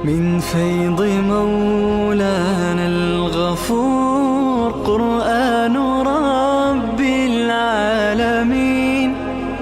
من فيض مولانا الغفور. قرآن رب العالمين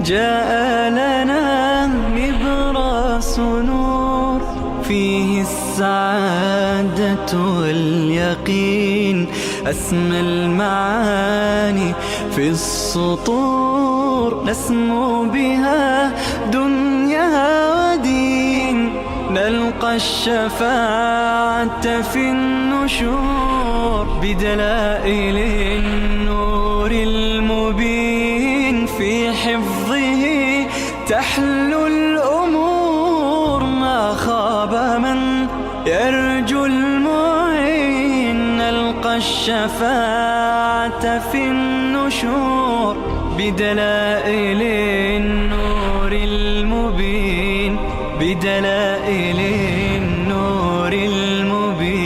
جاء لنا نبراس نور، فيه السعادة واليقين، أسمى المعاني في السطور، نسمو بها دنيا ودين، نلقى الشفاعة في النشور، بدلائل النور المبين، في حفظه تحلو الأمور، ما خاب من يرجو المعين، نلقى الشفاعة في النشور، بدلائل النور المبين، بدلائل النور المبين.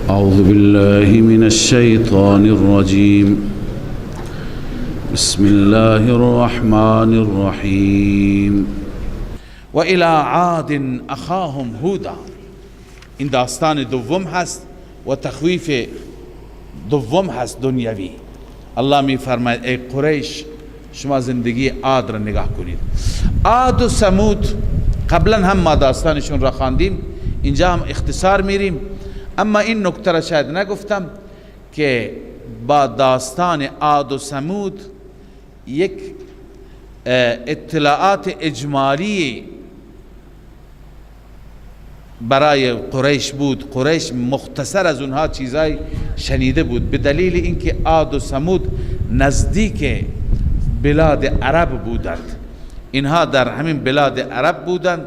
أعوذ بالله من الشيطان الرجيم. بسم الله الرحمن الرحیم. و الی عاد اخاهم هودا. این داستان دوم هست و تخویف دوم هست دنیوی. الله می فرماید ای قریش، شما زندگی عاد را نگاه کنید. عاد و ثمود قبلا هم ما داستانشون را خواندیم، اینجا هم اختصار میریم. اما این نکته را شاید نگفتم که با داستان عاد و ثمود یک اطلاعات اجمالی برای قریش بود. قریش مختصر از اونها چیزای شنیده بود، به دلیل اینکه عاد و ثمود نزدیک بلاد عرب بودند. اینها در همین بلاد عرب بودند،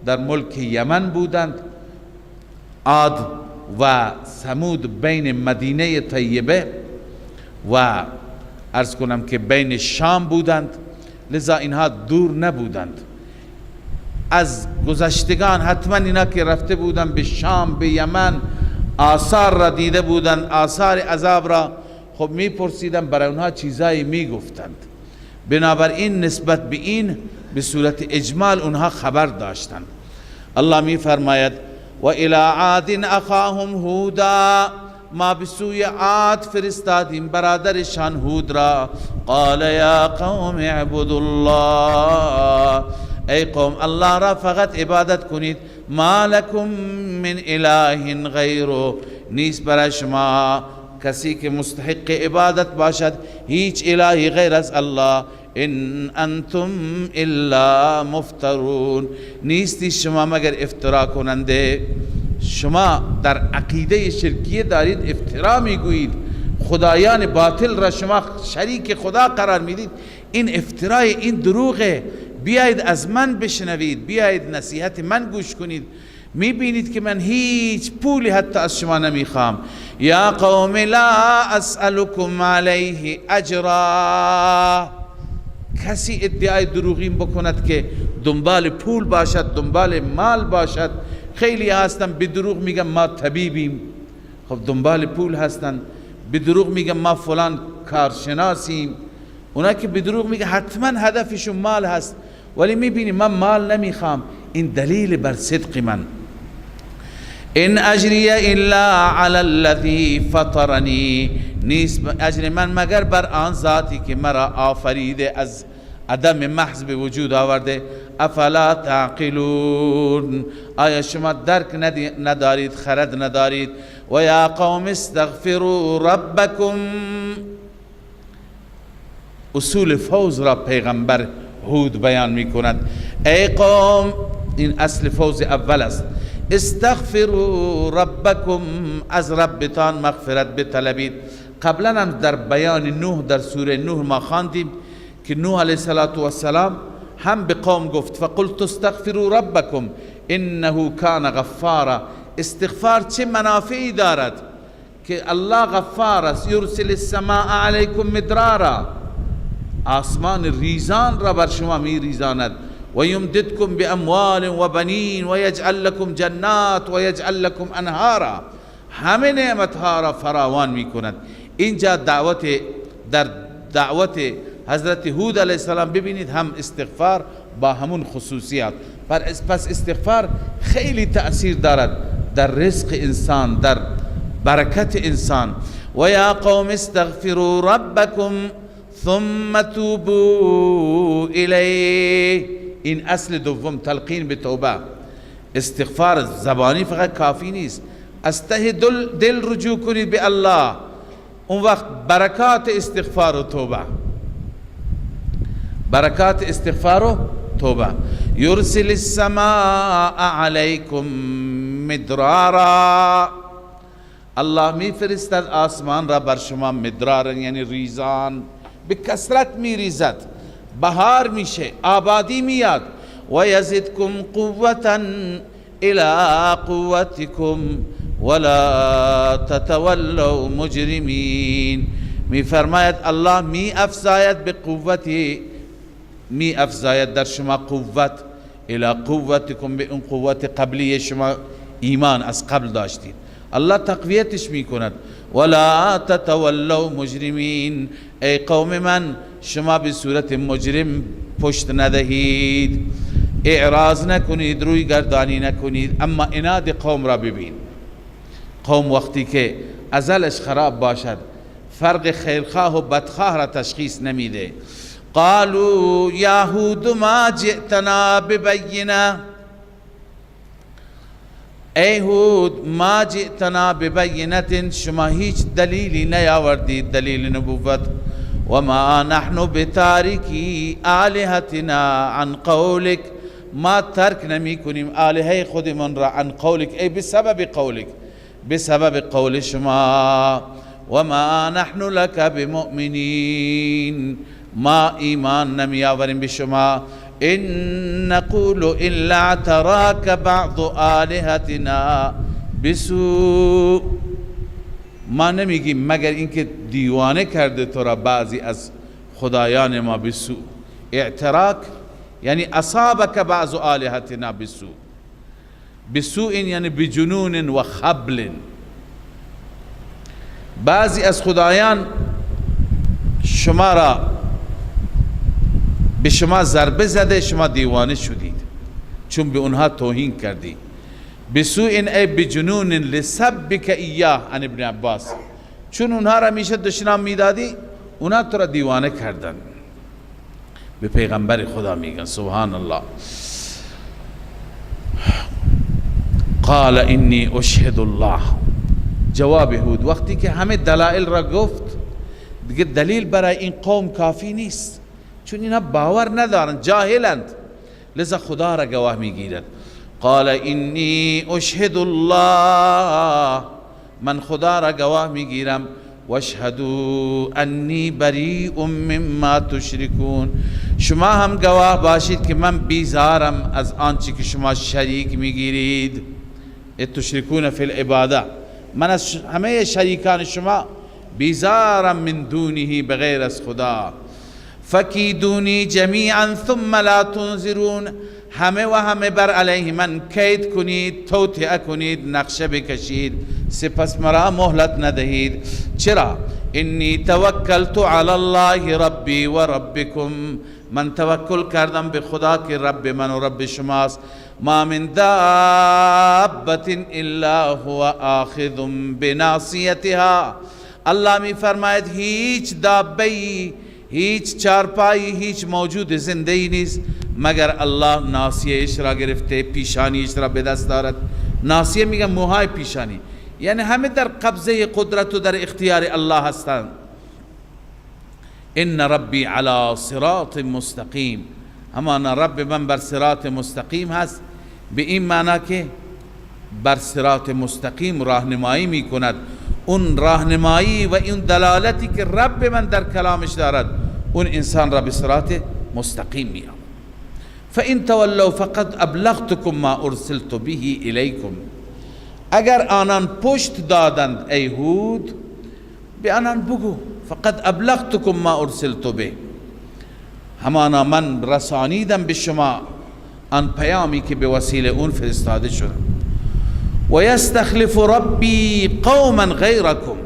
در ملک یمن بودند. عاد و ثمود بین مدینه طیبه و عرض کنم که بین شام بودند، لذا اینها دور نبودند از گذشتگان. حتما اینا که رفته بودند به شام، به یمن، آثار را دیده بودند، آثار عذاب را، خب میپرسیدن، برای اونها چیزایی میگفتند. بنابراین نسبت به این به صورت اجمال اونها خبر داشتند. الله میفرماید و الی عاد اخاهم هودا. ما به سوی عاد فرستادیم برادرشان هود را. قال یا قوم اعبدوا الله، ای قوم الله را فقط عبادت کنید. ما لکم من اله غیره، نیست برای شما کسی که مستحق عبادت باشد هیچ الهی غیر از الله. ان انتم الا مفترون، نیستی شما مگر افترا کننده. شما در عقیده شرکیه دارید افترا میگویید، خدایان باطل را شما شریک خدا قرار میدید. این افترای، این دروغه. بیایید از من بشنوید، بیایید نصیحت من گوش کنید، میبینید که من هیچ پولی حتی از شما نمیخوام. یا قوم لا اسألکم علیه اجرا. کسی ادعای دروغین بکند که دنبال پول باشد، دنبال مال باشد. خیلی هستن به دروغ میگن ما طبیبیم، خب دنبال پول هستن. به دروغ میگن ما فلان کارشناسیم. اونا که به دروغ میگن حتما هدفشون مال هست، ولی میبینی من مال نمیخوام. این دلیل بر صدق من. ان اجری الا علی الذی فطرنی، نیست اجر من مگر بر آن ذاتی که مرا آفریده، از عدم محض به وجود آورده. افلا تعقلون، آیا شما درک ندارید، خرد ندارید؟ و یا قوم استغفروا ربکم. اصول فوز را پیغمبر هود بیان می کند. ای قوم، این اصل فوز اول است. استغفروا ربکم، از ربتان مغفرت بطلبید. قبلا هم در بیان نوح، در سوره نوح ما خواندیم که نوح علیه السلام هم به قوم گفت فقلت استغفروا ربکم انه کان غفارا. استغفار چه منافعی دارد که الله غفار است. یرسل السماء علیکم مدرارا، آسمان ریزان را بر شما می ریزاند. و یمددکم باموال و بنین و یجعل لکم جنات و یجعل لکم انهارا. همه نعمتها را فراوان می کند. اینجا دعوت، در دعوت حضرت هود علیه السلام ببینید هم استغفار با همون خصوصیات. پس استغفار خیلی تأثیر دارد در رزق انسان، در برکت انسان. و یا قوم استغفروا ربکم ثم توبوا الیه. این اصل دوم، تلقین به توبه. استغفار زبانی فقط کافی نیست، از ته دل رجوع کنید به الله، اون وقت برکات استغفار و توبه، برکات استغفار و توبه. یرسل السماء علیکم مدرارا، الله می فرستد آسمان را بر شما مدرارا، یعنی ریزان، به کثرت می ریزد، بهار میشه، آبادی میاد. و یزدکم قوة الی قوتکم ولا تتولوا مجرمین. می فرماید الله می افزاید به قوتی، می افزاید در شما قوت، الی قوتکم، به اون قوت قبلی شما ایمان از قبل داشتید، الله تقویتش می کند. ولا تتولوا مجرمین، ای قوم من شما به صورت مجرم پشت ندهید، اعراض نکنید، روی گردانی نکنید. اما عناد قوم را ببین، قوم وقتی که ازلش خراب باشد فرق خیرخواه و بدخواه را تشخیص نمیده. قالوا یا هود ما جئتنا ببینه، ای هود ما جئتنا ببینة، شما هیچ دلیلی نیاوردید، دلیل نبوت. و ما نحن بتارکی آلهتنا عن قولک، ما ترک نمی کنیم آلهه خودمان را، عن قولک ای بسبب قولک، بسبب قول شما. و ما نحن لک بمؤمنین، ما ایمان نمی آوریم به شما. ان نقول الا اعتراک بعض آلهتنا بسوء، ما نمیگیم مگر اینکه دیوانه کرده تو را بعضی از خدایان ما بسوء. اعتراک یعنی اصابک بعض آلهتنا بسوء، بسوء یعنی بجنون و خبل. بعضی از خدایان شما را به شما ضربه زده، شما دیوانه شدید چون به اونها توهین کردی. بسوء ای بجنون لسبک ایاه عن ابن عباس، چون اونها را میشه دشنام میدادی اونها تو را دیوانه کردن. به پیغمبر خدا میگن سبحان الله. قال انی اشهد الله، جواب هود وقتی که همه دلائل را گفت دیگه دلیل برای این قوم کافی نیست، چون اینا باور ندارند، جاهلند، لذا خدا را گواه میگیرد. قال انی اشهد الله، من خدا را گواه میگیرم. واشهدوا انی بریء مما تشرکون، شما هم گواه باشید که من بیزارم از آنچه که شما شریک میگیرید. تشرکون فی العباده، من از همه شریکان شما بیزارم، من دونه بغیر از خدا. فکیدونی جمیعا ثم لا تنظرون، همه و همه بر علیه من کید کنید، توطئه کنید، نقشه بکشید، سپس مرا مهلت ندهید. چرا؟ انی توکلت علی الله ربی و ربکم، من توکل کردم به خدا که رب من و رب شماست. ما من دابة الا هو آخذ بناصیتها، الله می فرماید هیچ دابه‌ای، هیچ چارپایی، هیچ موجود زنده نیست مگر الله ناصیه اش را گرفته، پیشانی اش را به دست دارد. ناصیه میگه موهای پیشانی، یعنی همه در قبضه قدرت و در اختیار الله هستند. ان ربی علی صراط مستقیم، همان رب من بر صراط مستقیم هست، به این معنا که بر صراط مستقیم راهنمایی میکند. اون راهنمایی و این دلالتی که رب من در کلامش دارد اون انسان را به صراط مستقیم میآورد. فإن تولوا فقد ابلغتكم ما ارسلت به الیکم، اگر آنان پشت دادند ای هود به آنان بگو فقد ابلغتكم ما ارسلت به، همانا من رسانیدم به شما آن پیامی که به وسیله اون فرستاده شدم. و یستخلف ربی قوما غیرکم،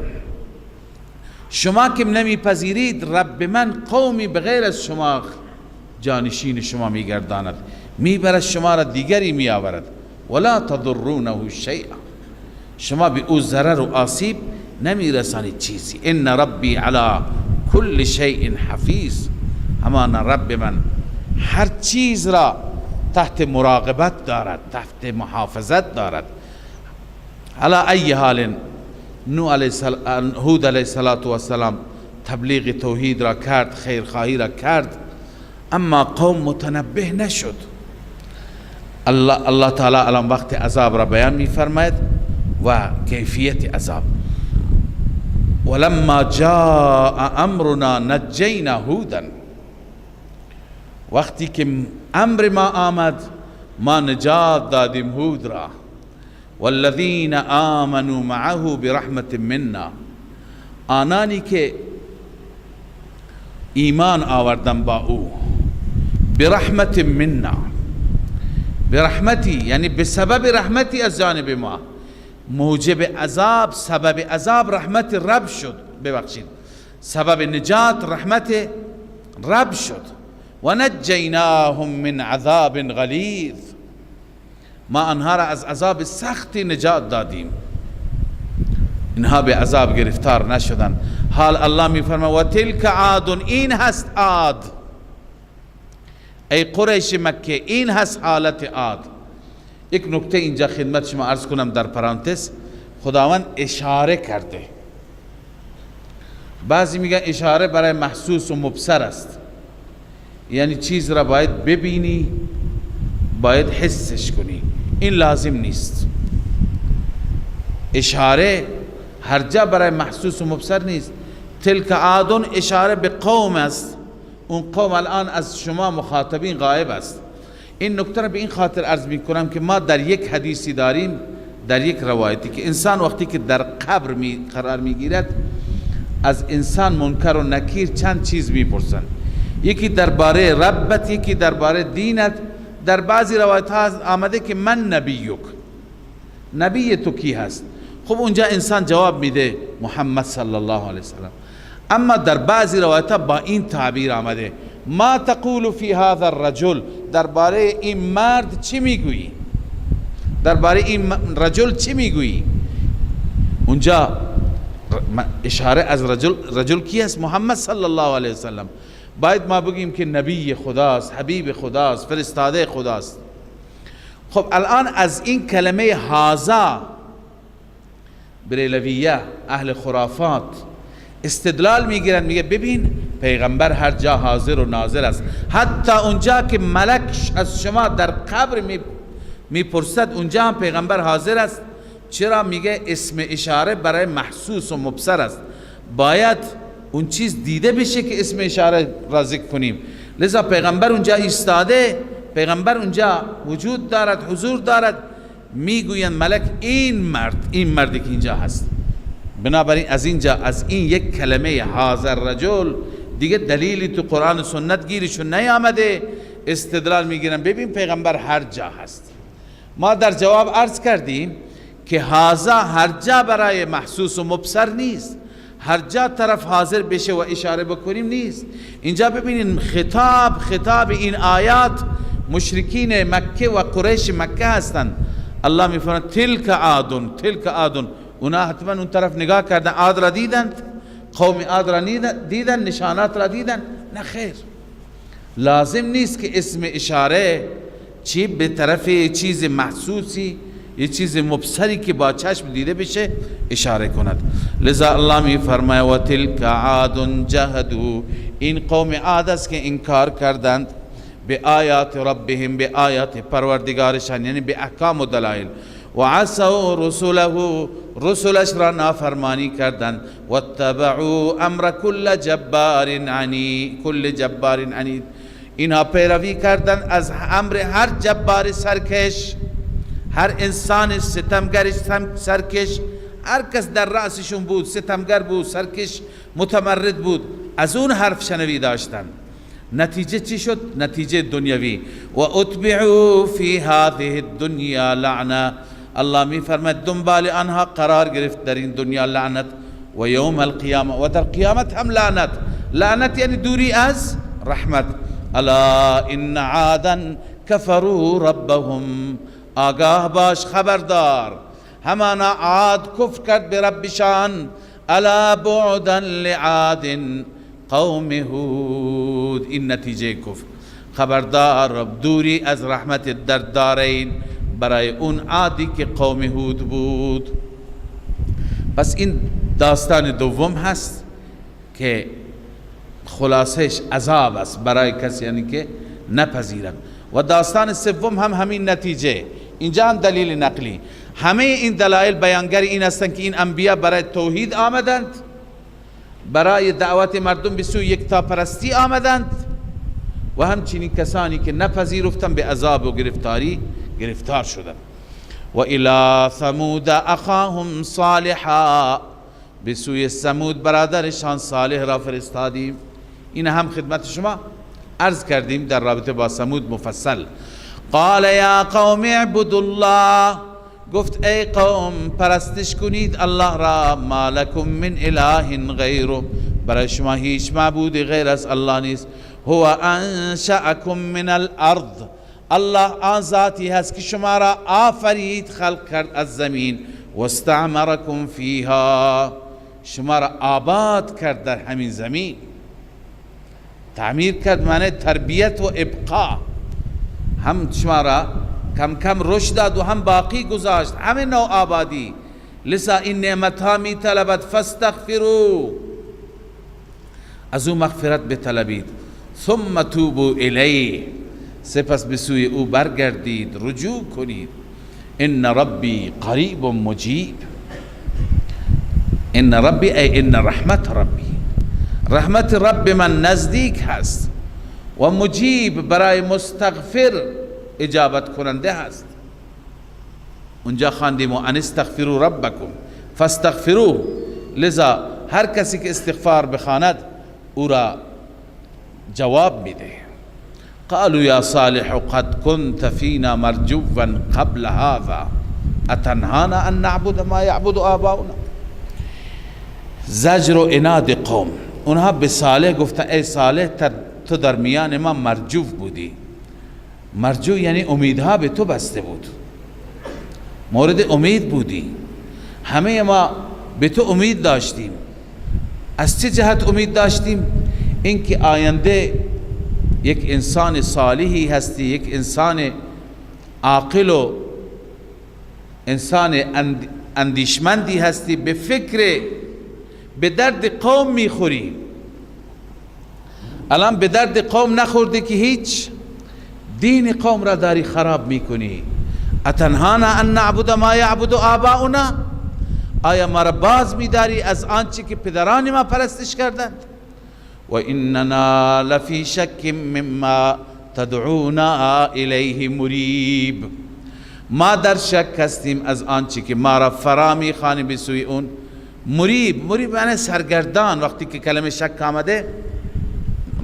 شما که نمیپذیرید، رب من قومی بغیر از شما جانشین شما میگرداند، میبرد شما را دیگری میآورد. ولا تضرونه شیئا، شما به او ضرر و آسیب نمیرسانید چیزی. ان ربی علی کل شیء حفیظ، همان رب من هر چیز را تحت مراقبت دارد، تحت محافظت دارد. علی ای حال هود علیه السلام تبلیغ توحید را کرد، خیرخواهی را کرد، اما قوم متنبه نشد. الله تعالی الان وقت عذاب را بیان می‌فرماید و کیفیت عذاب. ولما جاء امرنا نجینا هودا، وقتی که امر ما آمد ما نجات دادیم هود را. والذین آمنوا معه برحمت منا، آنانی که ایمان آوردن با او، برحمت منا، برحمتی یعنی به سبب رحمتی از جانب ما، موجب عذاب، سبب عذاب رحمت رب شد، ببخشید سبب نجات رحمت رب شد. و نجیناهم من عذاب غلیظ، ما آنها را از عذاب سختی نجات دادیم، اینها به عذاب گرفتار نشدند. حال الله میفرماید و تلک عاد، این هست عاد، ای قریش مکه این هست حالت عاد. یک نکته اینجا خدمت شما عرض کنم در پرانتز، خداوند اشاره کرده. بعضی میگن اشاره برای محسوس و مبصر است، یعنی چیز را باید ببینی، باید حسش کنی، این لازم نیست. اشاره هر جا برای محسوس و مبصر نیست. تلک عاد اشاره به قوم است، اون قوم الان از شما مخاطبین غایب است. این نکته را به این خاطر عرض می کنم که ما در یک حدیثی داریم، در یک روایتی که انسان وقتی که در قبر قرار می گیرد از انسان منکر و نکیر چند چیز می پرسند، یکی درباره ربت، یکی درباره دینت. در بعضی روایت ها آمده که من نبیک، نبی تو کی هست؟ خب اونجا انسان جواب میده محمد صلی الله علیه وسلم. اما در بعضی روایت ها با این تعبیر آمده ما تقول فی هذا الرجل، درباره این مرد چی میگویی؟ درباره این رجل چی میگویی؟ اونجا اشاره از رجل، رجل کی است؟ محمد صلی الله علیه وسلم. باید ما بگیم که نبی خداست، حبیب خداست، فرستاده خداست. خب الان از این کلمه هذا بریلویه اهل خرافات استدلال میگیرن، میگه ببین پیغمبر هر جا حاضر و ناظر است، حتی اونجا که ملک از شما در قبر میپرسد اونجا هم پیغمبر حاضر است. چرا؟ میگه اسم اشاره برای محسوس و مبصر است، باید اون چیز دیده بشه که اسم اشاره را ذکر کنیم. لذا پیغمبر اونجا ایستاده، پیغمبر اونجا وجود دارد، حضور دارد. میگویند ملک این مرد، این مردی که اینجا هست. بنابراین از اینجا، از این یک کلمه حاضر رجل دیگه دلیلی تو قرآن و سنت گیرشون نیامده، استدلال میگیرن ببین پیغمبر هر جا هست. ما در جواب عرض کردیم که هذا هر جا برای محسوس و مبصر نیست، هر جا طرف حاضر بشه و اشاره بکنیم نیست. اینجا ببینین خطاب این آیات مشرکین مکه و قریش مکه هستند. الله میفرماید تلک عاد، تلک عاد. اونا حتما اون طرف نگاه کردن، عاد را دیدند، قوم عاد را دیدن، نشانات را دیدن. نه خیر، لازم نیست که اسم اشاره چی به طرف چیز محسوسی، یه چیز مبصری که با چشم دیده بشه اشاره کند. لذا الله می فرماید و تلک عاد جهدوا، این قوم عاد است که انکار کردند به آیات ربهم، به آیات پروردگارشان، یعنی به احکام و دلایل. و عصوا رسوله، رسولش را نافرمانی کردند. و اتبعوا امر کل جبار عنید، کل جبار عنید، اینها پیروی کردند از امر هر جبار سرکش، هر انسان ستمگر سرکش، هر کس در رأسشون بود ستمگر بود، سرکش، متمرد بود، از اون حرف شنوی داشتند. نتیجه چی شد؟ نتیجه دنیوی. و اتبعوا فی هذه الدنیا لعنه، الله می فرماید دنبال آنها قرار گرفت در این دنیا لعنت، و یوم القیامه، و در قیامت هم لعنت. لعنت یعنی دوری از رحمت. الا ان عادا کفروا ربهم، آگاه باش خبردار، همانا عاد کفر کرد به ربشان. الا بعدا لعاد قوم هود، این نتیجه کفر. خبردار دوری از رحمت در دارین برای اون عادی که قوم هود بود. پس این داستان دوم هست که خلاصش عذاب است برای کسی یعنی که نپذیرد. و داستان سوم هم همین نتیجه. اینجا هم دلیل نقلی. همه این دلایل بیانگر این هستند که این انبیا برای توحید آمدند، برای دعوت مردم به سوی یکتاپرستی آمدند، و همچنین کسانی که نپذیرفتند به عذاب و گرفتاری گرفتار شدند. و الی ثمود اخاهم صالحا، به سوی ثمود برادرشان صالح را فرستادیم. این هم خدمت شما عرض کردیم در رابطه با ثمود مفصل. قال یا قوم اعبدوا الله، گفت ای قوم پرستش کنید الله را. ما لکم من اله غیره، برای شما هیچ معبودی غیر از الله نیست. هو انشأکم من الارض، الله آن ذاتی هست که شما را آفرید، خلق کرد از زمین. واستعمرکم فیها، شما را آباد کرد در همین زمین. تعمیر کرد معنی تربیت و ابقا، هم شما را کم کم رشد داد و هم باقی گذاشت، همه نوع آبادی. لذا این نعمت ها می طلبد. فاستغفروا، از او مغفرت بطلبید. ثم توبوا الیه، سپس به سوی او برگردید، رجوع کنید. ان ربی قریب مجیب. ان ربی ای ان رحمت ربی، رحمت رب من نزدیک هست، و مجیب برای مستغفر اجابت کننده هست. اونجا خواندیم و ان استغفروا ربکم فاستغفروه، لذا هر کسی که استغفار بخواند او را جواب میده. قالوا یا صالح قد كنت فینا مرجوا قبل هذا اتنهانا ان نعبد ما يعبد آباؤنا. زجر و عناد قوم، اونها به صالح گفتن ای صالح تو در میان ما مرجو بودی. مرجو یعنی امیدها به تو بسته بود، مورد امید بودی، همه ما به تو امید داشتیم. از چه جهت امید داشتیم؟ اینکه آینده یک انسان صالحی هستی، یک انسان عاقل و انسان اندیشمندی هستی، به فکر به درد قوم میخوری. الان به درد قوم نخوردی که هیچ، دین قوم را داری خراب میکنی. اتنهانا ان نعبد ما یعبد آباؤنا، آیا ما را باز میداری از آنچه که پدران ما پرستش کردند؟ و اننا لفی شک مما تدعونا الیه مریب، ما در شک هستیم از آنچه که ما را فرا میخوانی به سوی اون. مریب، مریب معنی سرگردان. وقتی که کلمه شک آمده،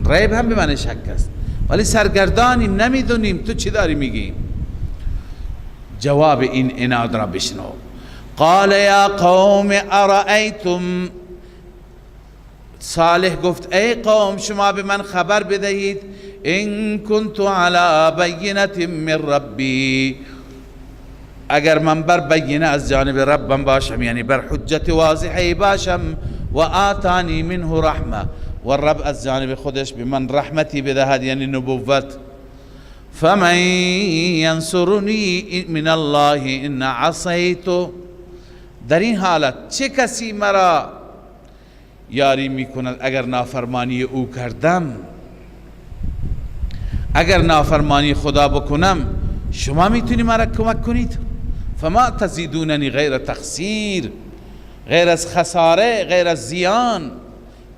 ریب هم به معنی شک است، ولی سرگردانیم، نمیدونیم تو چی داری میگی. جواب این عناد را بشنو. قال یا قوم ارأیتم، صالح گفت ای قوم شما به من خبر بدهید، ان كنت على بینة من ربی، اگر من بر بینه از جانب ربم باشم، یعنی بر حجت واضحه باشم، و آتانی منه رحمه، و رب از جانب خودش به من رحمتی بدهد، یعنی نبوت. فمن ینصرنی من الله ان عصیت، در این حالت چه کسی مرا یاری میکند اگر نافرمانی او کردم؟ اگر نافرمانی خدا بکنم شما میتونی مرا کمک کنید؟ فما تزیدوننی غیر تخسیر، غیر از خساره، غیر از زیان،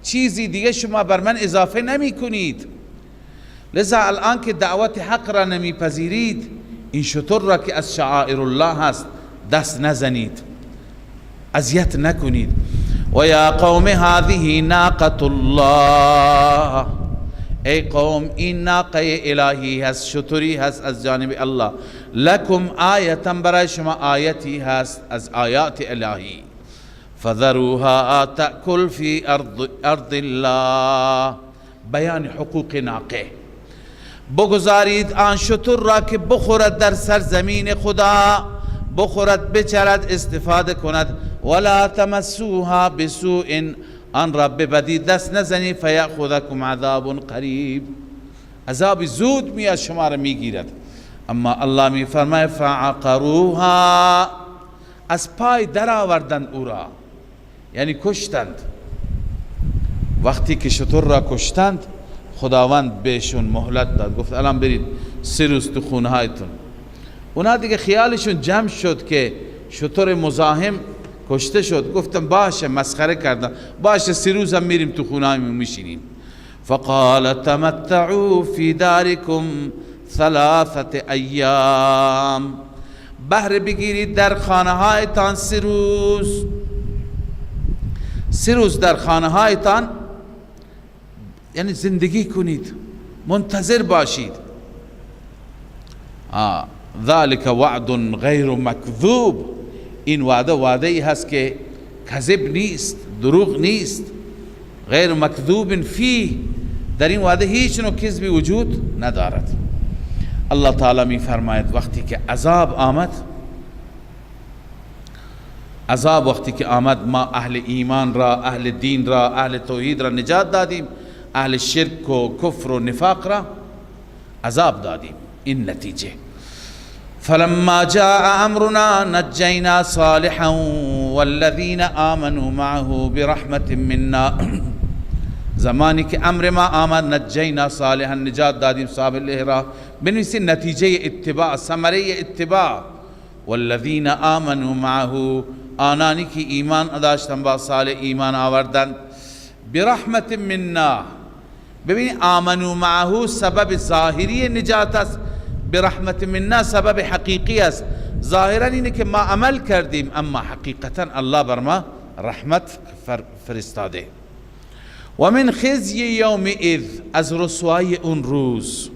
چیزی دیگه شما بر من اضافه نمی کنید. لذا الان که دعوت حق را نمیپذیرید، این شتر را که از شعائر الله هست دست نزنید، اذیت نکنید. و یا قوم هذه ناقة الله، ای قوم این ناقه الهی هست، شتری هست از جانب الله. لکم آیتا، برای شما آیتی هست از آیات الهی. فذروها تأکل فی ارض الله. بیان حقوق ناقه. بگذارید آن شتر را که بخورد در سرزمین خدا، بخورد، بچرد، استفاده کند. ولا تمسوها بسوء، آن را به بدی دست نزنید. فیأخذکم عذاب قریب، عذاب زود میاد شما را میگیرد. اما الله میفرماید فعقروها، از پای در آوردند او را، یعنی کشتند. وقتی که شتر را کشتند خداوند بهشون مهلت داد، گفت الان برید 3 روز تو خونه هایتون. اونا دیگه خیالشون جمع شد که شتر مزاحم کشته شد، گفتم باشه، مسخره کردن، باشه 3 روز هم میریم تو خونه هایمون میشینیم. فقال تمتعوا فی دارکم 3 ایام، بهره بگیرید در خانه هایتان 3 روز. 3 روز در خانه هایتان یعنی زندگی کنید، منتظر باشید. ذلك وعد غیر مکذوب، این وعده وعده ای هست که کذب نیست، دروغ نیست. غیر مکذوب فیه، در این وعده هیچ نوع کذبی وجود ندارد. الله تعالی می فرماید وقتی که عذاب آمد، عذاب وقتی که آمد، ما اهل ایمان را، اهل دین را، اهل توحید را نجات دادیم، اهل شرک و کفر و نفاق را عذاب دادیم. این نتیجه. فلما جاء امرنا نجینا صالحا والذین آمنوا معه برحمت منا، زمانی که امر ما آمد نجینا صالحا، نجات دادیم صالح را. بنویسید نتیجه اتباع، ثمره اتباع. والذین آمنوا معه، آنانی که ایمان داشتن با صالح ایمان آوردن، برحمت منا. ببینید آمنوا معه سبب ظاهری نجات است، برحمت منا سبب حقیقی است. ظاهرا اینه که ما عمل کردیم، اما حقیقتا الله بر ما رحمت فرستاده. و من خزی یومئذ، از رسوایی اون روز،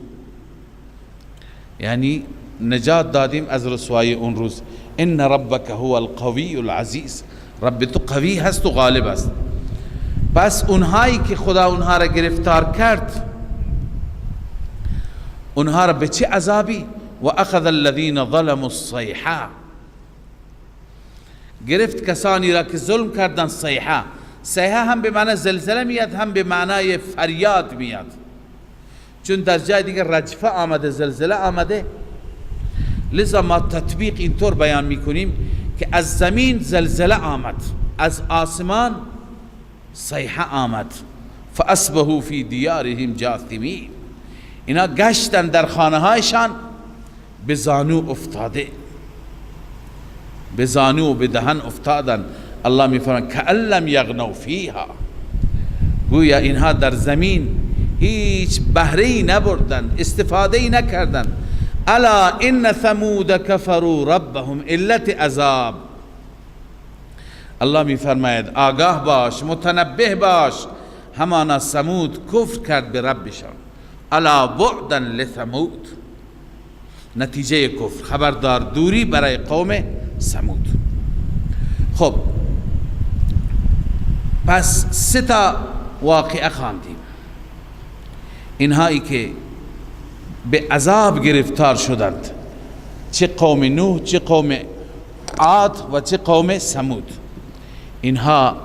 یعنی نجات دادیم از رسوایی اون روز. ان ربک هو القوی العزیز، رب تو قوی هست و غالب است. پس اونهایی که خدا اونها را گرفتار کرد، اونها را به چه عذابی؟ و اخذ الذین ظلموا الصیحه، گرفت کسانی را که ظلم کردن. صیحه، صیحه هم به معنی زلزله میاد، هم به معنای فریاد میاد، چون در جای دیگه رجفه آمده، زلزله آمده. لذا ما تطبیق اینطور بیان میکنیم که از زمین زلزله آمد، از آسمان صیحه آمد. فاصبحوا فی دیارهم جاثمین، اینا گشتن در خانه هایشان به زانو افتاده، به زانو و به دهن افتادن. الله میفرماید کأن لم یغنوا فیها، گویا اینها در زمین هیچ بهره نبردند، استفاده نکردند. الا ان ثمود کفروا ربهم، علت عذاب. الله میفرماید آگاه باش، متنبه باش، همانا ثمود کفر کرد به ربشان. الا بعدا لثمود، نتیجه کفر، خبردار دوری برای قوم ثمود. خب پس 3 تا واقعه خواندیم، اینهایی که به عذاب گرفتار شدند، چه قوم نوح، چه قوم عاد و چه قوم ثمود. اینها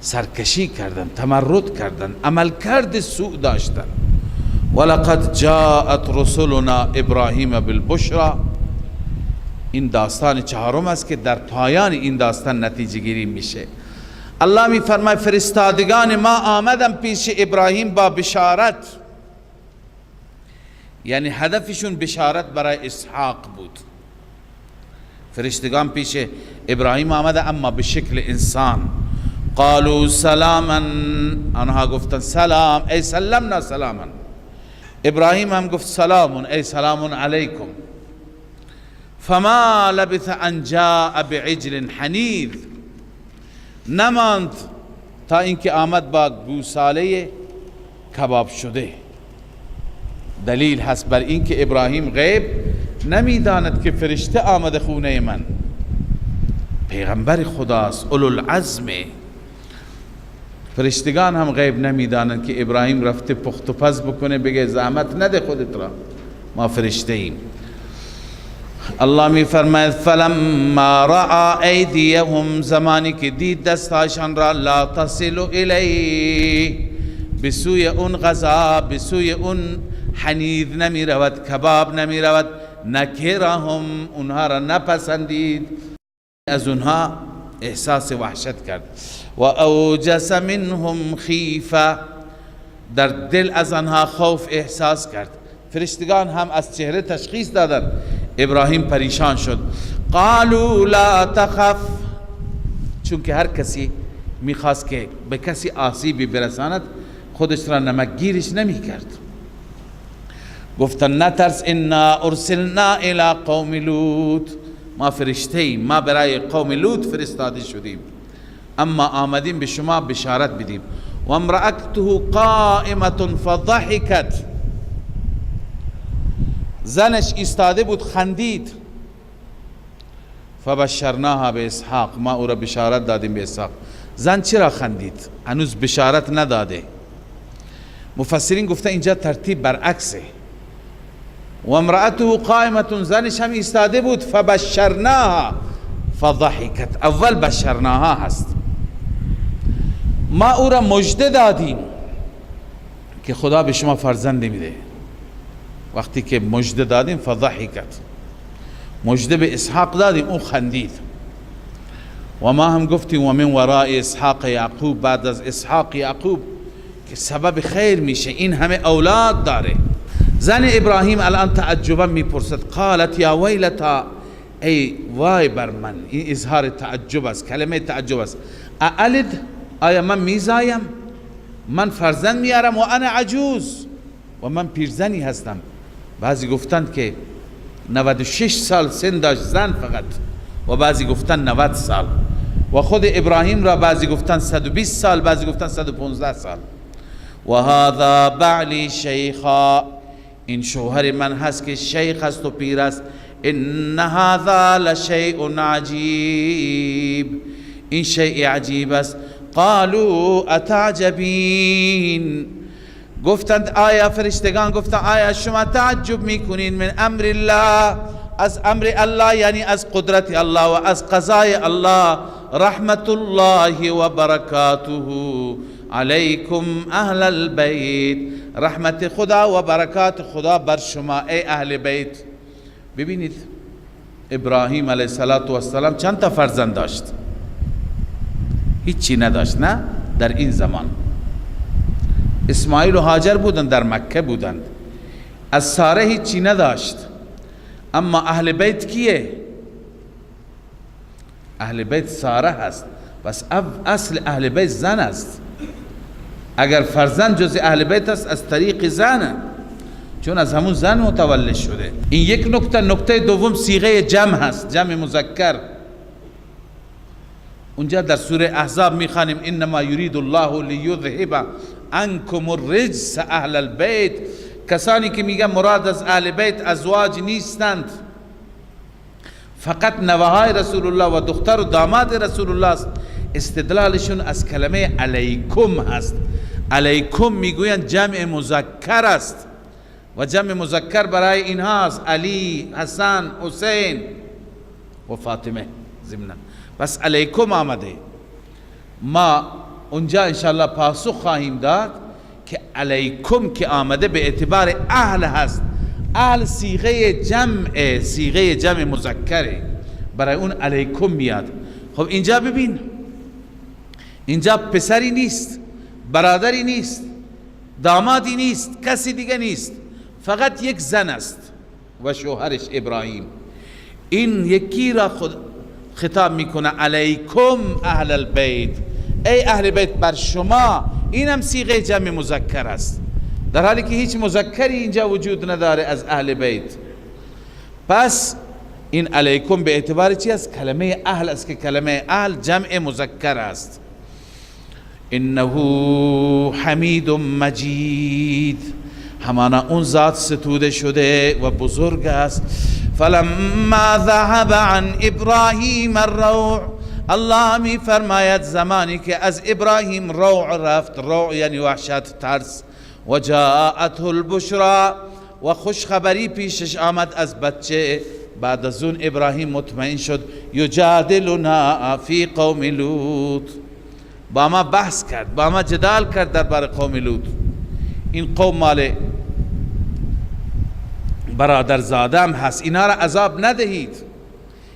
سرکشی کردند، تمرد کردند، عملکرد سوء داشتند. ولقد جاءت رسلنا ابراهیم بالبشرى، این داستان 4 است که در پایان این داستان نتیجه گیری میشه. الله می فرماید فرستادگان ما آمدن پیش ابراهیم با بشارت، یعنی هدفشون بشارت برای اسحاق بود. فرشتگان پیش ابراهیم آمده اما به شکل انسان. قالوا سلاما، آنها گفتن سلام، ای سلمنا سلاما. ابراهیم هم گفت سلام، ای سلام علیکم. فما لبث ان جاء بعجل حنیذ، نماند تا اینکه آمد با گوساله کباب شده. دلیل هست بر اینکه ابراهیم غیب نمیداند که فرشته آمده خونه من. پیغمبر خداست، اولوالعزم. فرشتگان هم غیب نمیدانند که ابراهیم رفته پخت و پز بکنه، بگه زحمت نده خودت را، ما فرشته ایم. الله می فرماید فلما رأى ایدیهم، زمانی که دید دستهایشان را، لا تصل الیه، به سوی اون غذا، به سوی اون حنید نمی رود، کباب نمی رود، نکرهم، اونها را نپسندید، از اونها احساس وحشت کرد. و اوجس منهم خیفه، در دل از آنها خوف احساس کرد. فرشتگان هم از چهره تشخیص دادند. ابراهیم پریشان شد. قالوا لا تخف، چون که هر کسی میخواست که به کسی آسیبی برساند خودش را نمکگیرش نمی کرد. گفتن نترس، انا ارسلنا الی قوم لوط، ما فرشته ایم، ما برای قوم لوط فرستاده شدیم، اما آمدیم به شما بشارت بدیم. و امرأته قائمة فضحکت، زنش ایستاده بود خندید. فبشرناها به اسحاق، ما او را بشارت دادیم به اسحاق. زن چرا خندید؟ هنوز بشارت نداده. مفسرین گفته اینجا ترتیب برعکسه. و امرأته قائمة، زنش هم ایستاده بود، فبشرناها فضحکت، اول بشرناها هست، ما او را مژده دادیم که خدا به شما فرزند میده. وقتی که مژده دادیم فضحکت، مژده به اسحاق دادیم، او خندید. و ما هم گفتیم و من وراء اسحاق یعقوب، بعد از اسحاق یعقوب که سبب خیر میشه، این همه اولاد داره. زن ابراهیم الان تعجبا میپرسد، قالت یا ویلتا، ای وای بر من. این اظهار تعجب است، کلمه تعجب است. االد، آیا من میزایم، من فرزند میارم، و انا عجوز، و من پیرزنی هستم. بعضی گفتند که 96 سال سن داشت زن فقط، و بعضی گفتند 90 سال، و خود ابراهیم را بعضی گفتند 120 سال، بعضی گفتند 115 سال. و هذا بعلی شیخا، این شوهر من هست که شیخ است و پیر است. ان هذا لشیء عجیب، این شیء عجیب است. قالوا اتعجبین، گفتند آیا، فرشتگان گفتند آیا شما تعجب میکنین من امر الله، از امر الله، یعنی از قدرت الله و از قضای الله. رحمت الله و برکاته علیکم اهل البیت، رحمت خدا و برکات خدا بر شما ای اهل بیت. ببینید ابراهیم علیه السلام چند تا فرزند داشت؟ هیچی نداشت، نه در این زمان. اسماعیل و هاجر بودند، در مکه بودند. از ساره هیچی نداشت. اما اهل بیت کیه؟ اهل بیت ساره هست. بس اصل اهل بیت زن است. اگر فرزند جز اهل بیت است از طریق زنه، چون از همون زن متولد شده. این یک نکته. نکته دوم صیغه جمع هست، جمع مذکر. اونجا در سوره احزاب میخوانیم انما یرید الله لیذهب عنکم الرجس اهل البیت. کسانی که میگن مراد از اهل بیت ازواج نیستند، فقط نوه های رسول الله و دختر و داماد رسول الله است، استدلالشون از کلمه علیکم هست. علیکم میگویند جمع مذکر است و جمع مذکر برای اینها است، علی، حسن، حسین و فاطمه ضمنا. پس علیکم آمده. ما اونجا انشاءالله پاسخ خواهیم داد که علیکم که آمده به اعتبار اهل هست. اهل صیغه جمع، صیغه جمع مذکره، برای اون علیکم میاد. خب اینجا ببین، اینجا پسری نیست، برادری نیست، دامادی نیست، کسی دیگه نیست، فقط یک زن است و شوهرش ابراهیم. این یکی را خود خطاب میکنه، علیکم اهل البیت، ای اهل بیت بر شما. اینم صیغه جمع مذکر است، در حالی که هیچ مذکری اینجا وجود نداره از اهل بیت. پس این علیکم به اعتبار چی است؟ کلمه اهل است که کلمه اهل جمع مذکر است. انه حمید مجید، همانا اون ذات ستوده شده و بزرگ است. فلما ذهب عن ابراهیم الروع، الله می فرماید زمانی که از ابراهیم روع رفت، روع یعنی وحشت، ترس، و جاءته البشرا، و خوشخبری پیشش آمد از بچه. بعد از اون ابراهیم مطمئن شد. یجادلنا فی قوم لوط، با ما بحث کرد، با ما جدال کرد درباره قوم لوط. این قوم مال برادر زادم هست، اینا را عذاب ندهید،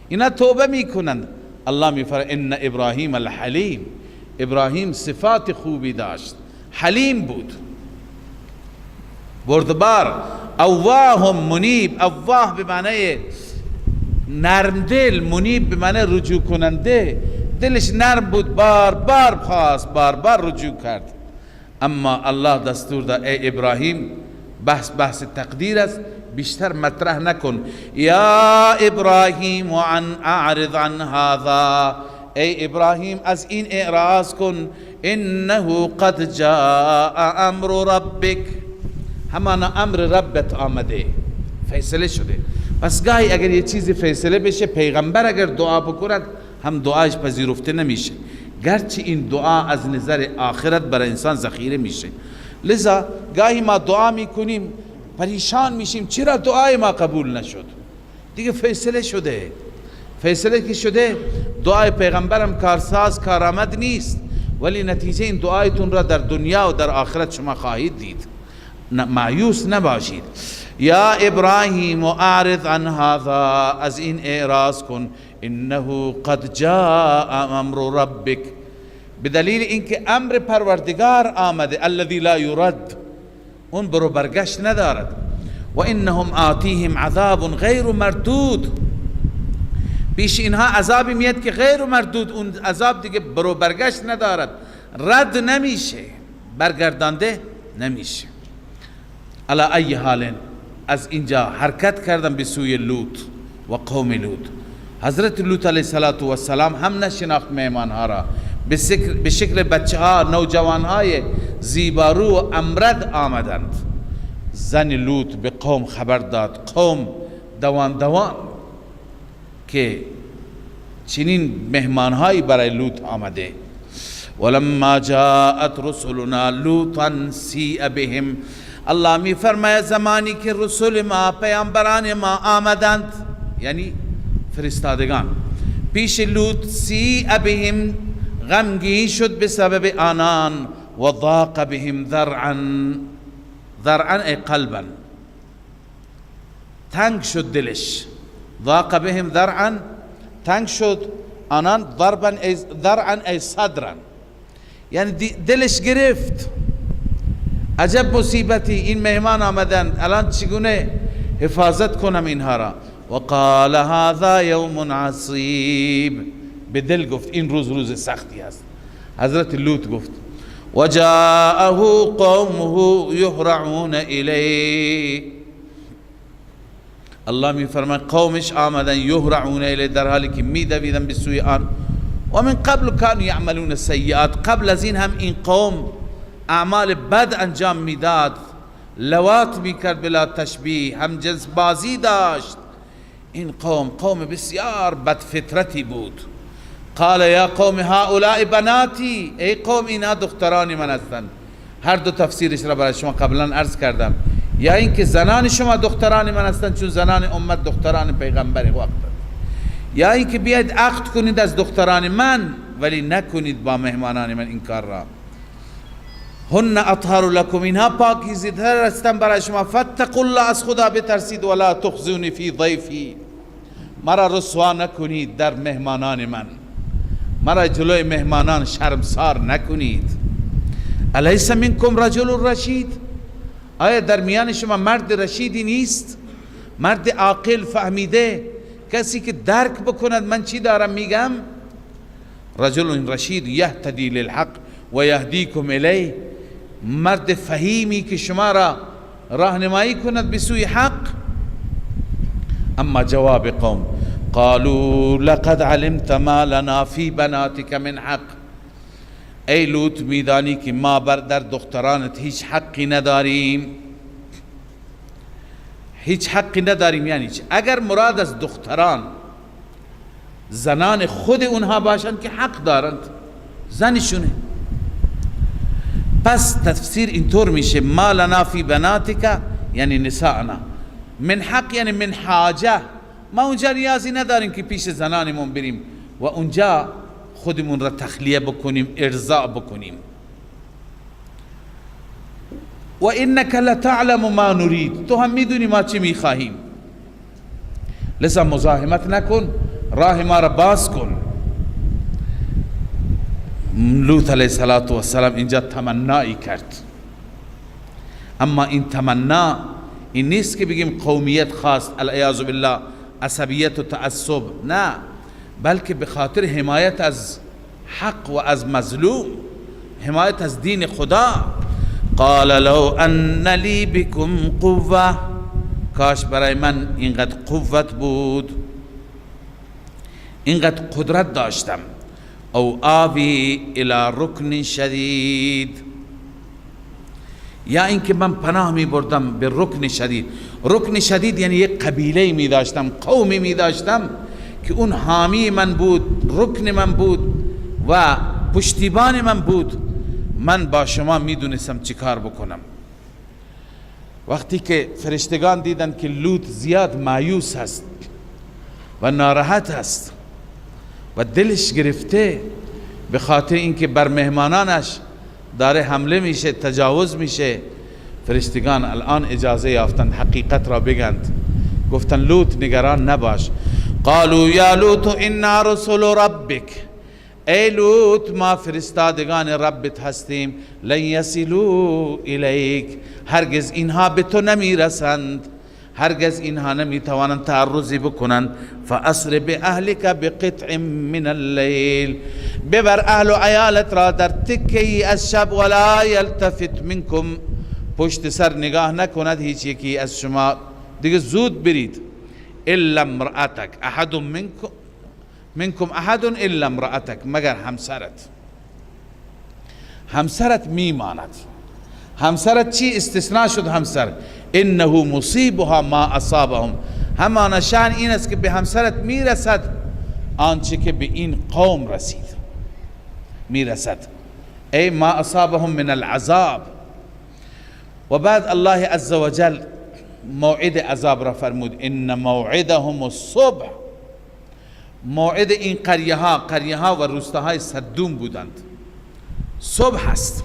اینا توبه میکنند. الله میفرماید ان ابراهیم الحلیم، ابراهیم صفات خوبی داشت، حلیم بود، بردبار، اواه منیب. اواه به معنی نرم دل، منیب به معنی رجوع کننده. دلش نرم بود، بار بار خواست، بار بار رجوع کرد. اما الله دستور داد ای ابراهیم، بحث تقدیر است، بیشتر مطرح نکن. یا ابراهیم عن اعرض عن هذا، ای ابراهیم از این اعراض کن. انه قد جاء امر ربک، همانا امر ربت آمده، فیصله شده. پس گاهی اگر یه چیزی فیصله بشه، پیغمبر اگر دعا بکند هم دعایش پذیرفته نمیشه، گرچه این دعا از نظر آخرت برای انسان ذخیره میشه. لذا گاهی ما دعا میکنیم پریشان میشیم چرا دعای ما قبول نشد، دیگه فیصله شده. فیصله که شده، دعای پیغمبرم کارساز کارآمد نیست، ولی نتیجه این دعایتون را در دنیا و در آخرت شما خواهید دید. مایوس نباشید. یا ابراهیم اعرض عن هذا، از این اعراض کن. انه قد جاء امر ربک، بدلیل اینکه امر پروردگار آمده، الذی لا یرد، اون برو برگشت ندارد. و انهم آتیهم عذاب غیر مردود، پیش اینها عذابی میاد که غیر مردود، اون عذاب دیگه برو برگشت ندارد، رد نمیشه، برگردانده نمیشه. علی ای حال، از اینجا حرکت کردم به سوی لوط و قوم لوط. حضرت لوط علیه السلام هم نشناخت مهمانها را، به شکل بچه ها، نوجوان های زیبارو و امرد آمدند. زن لوط به قوم خبر داد، قوم دوان دوان که چنین مهمانهایی برای لوط آمده. ولما جاءت رسلنا لوطا سیء بهم، الله می فرماید زمانی که رسول ما، پیامبران ما آمدند، یعنی فرستادگان، پیش لوط، سیء بهم، غمگین شد به سبب آنان. و ضاق بهم ذرعا، ذرعا ای قلبا، تنگ شد دلش. ضاق بهم ذرعا، تنگ شد آنان، ضربا ای ذرعا ای صدرا، یعنی دلش گرفت. عجب مصیبتی، این مهمان آمدند، الان چگونه حفاظت کنم اینها را. و قال هذا یوم عصیب، به دل گفت این روز روز سختی است. حضرت لوط گفت و جاءه قومه یهرعون الیه، الله می فرماید قومش آمدن، یهرعون الیه، در حالی که می دویدن به سوی آن. و من قبل كانوا یعملون السیئات، قبل از این هم این قوم اعمال بد انجام میداد، لواط میکرد بلا تشبیه، هم جنس بازی داشت. این قوم قوم بسیار بد فطرتی بود. قال یا قوم هؤلاء بناتی، ای قوم اینا دختران من هستند. هر دو تفسیرش را برای شما قبلا عرض کردم، یا اینکه زنان شما دختران من هستند، چون زنان امت دختران پیغمبر وقت، یا اینکه بیاید عقد کنید از دختران من ولی نکنید با مهمانان من این کار را. هن اطهر لکم، اینها پاکیزه‌تر هستند برای شما. فاتقوا الله، از خدا بترسید. ولا تخزونی فی ضیفی، مرا رسوا نکنید در مهمانان من، مرا جلوی مهمانان شرمسار نکنید. الیس منکم رجل رشید، آیا در میان شما مرد رشیدی نیست؟ مرد عاقل فهمیده، کسی که درک بکند من چی دارم میگم. رجل رشید یهتدی للحق و یهدیکم الیه، مرد فهیمی که شما را راهنمایی کند به سوی حق. اما جواب قوم قالوا لقد علمت ما لنا فی بناتک من حق، ای لوط میدانی که ما بر در دخترانت هیچ حقی نداریم، هیچ حقی نداریم. یعنی چی؟ اگر مراد از دختران زنان خود اونها باشند که حق دارند، زنشونه. پس تفسیر اینطور میشه ما لنا فی بناتک یعنی نساءنا، من حق یعنی من حاجه. ما اونجا نیازی نداریم که پیش زنانمون بریم و اونجا خودمون را تخلیه بکنیم، ارضاء بکنیم. و انک لتعلم ما نرید، تو هم میدونی ما چی میخواهیم، لذا مزاحمت نکن، راه ما را باز کن. لوط علیه السلام اینجا تمنایی کرد، اما این تمنا این نیست که بگیم قومیت خواست، العیاذ بالله، عصبیت و تعصب، نه، بلکه به خاطر حمایت از حق و از مظلوم، حمایت از دین خدا. قال لو ان لی بكم قوة، کاش برای من اینقدر قوت بود، اینقدر قدرت داشتم، او آوی الى رکن شدید، یا اینکه من پناه می بردم به رکن شدید. رکن شدید یعنی یک قبیله می داشتم، قومی می داشتم که اون حامی من بود، رکن من بود و پشتیبان من بود، من با شما می دونستم چی کار بکنم. وقتی که فرشتگان دیدن که لوط زیاد مایوس هست و ناراحت هست و دلش گرفته به خاطر اینکه بر مهمانانش داره حمله میشه، تجاوز میشه، فرشتگان الان اجازه یافتند حقیقت را بگند. گفتن لوط نگران نباش. قالوا یا لوط انا رسول ربک، ای لوط ما فرستادگان ربت هستیم، لن یصلوا الیک، هرگز اینها به تو نمیرسند، هرگز اینها نمیتوانند تعرضی بکنند. فاسر باهلک بقطع من اللیل، ببر اهل و عیالت را در تکی از شب، ولا یلتفت منکم، پشت سر نگاه نکند هیچ یکی از شما، دیگه زود برید. الا امرأتک، احد منکم احد الا امرأتک، مگر همسرت، همسرت میماند. همسرت چی استثناء شد؟ همسر، انه مصیبها ما اصابهم، همان شأن این است که به همسرت میرسد آنچه که به این قوم رسید، میرسد، ای ما اصابهم من العذاب. و بعد الله عز وجل موعد عذاب را فرمود، ان موعدهم الصبح. موعد این قریه ها، قریه ها و روستاهای صدوم بودند، صبح است.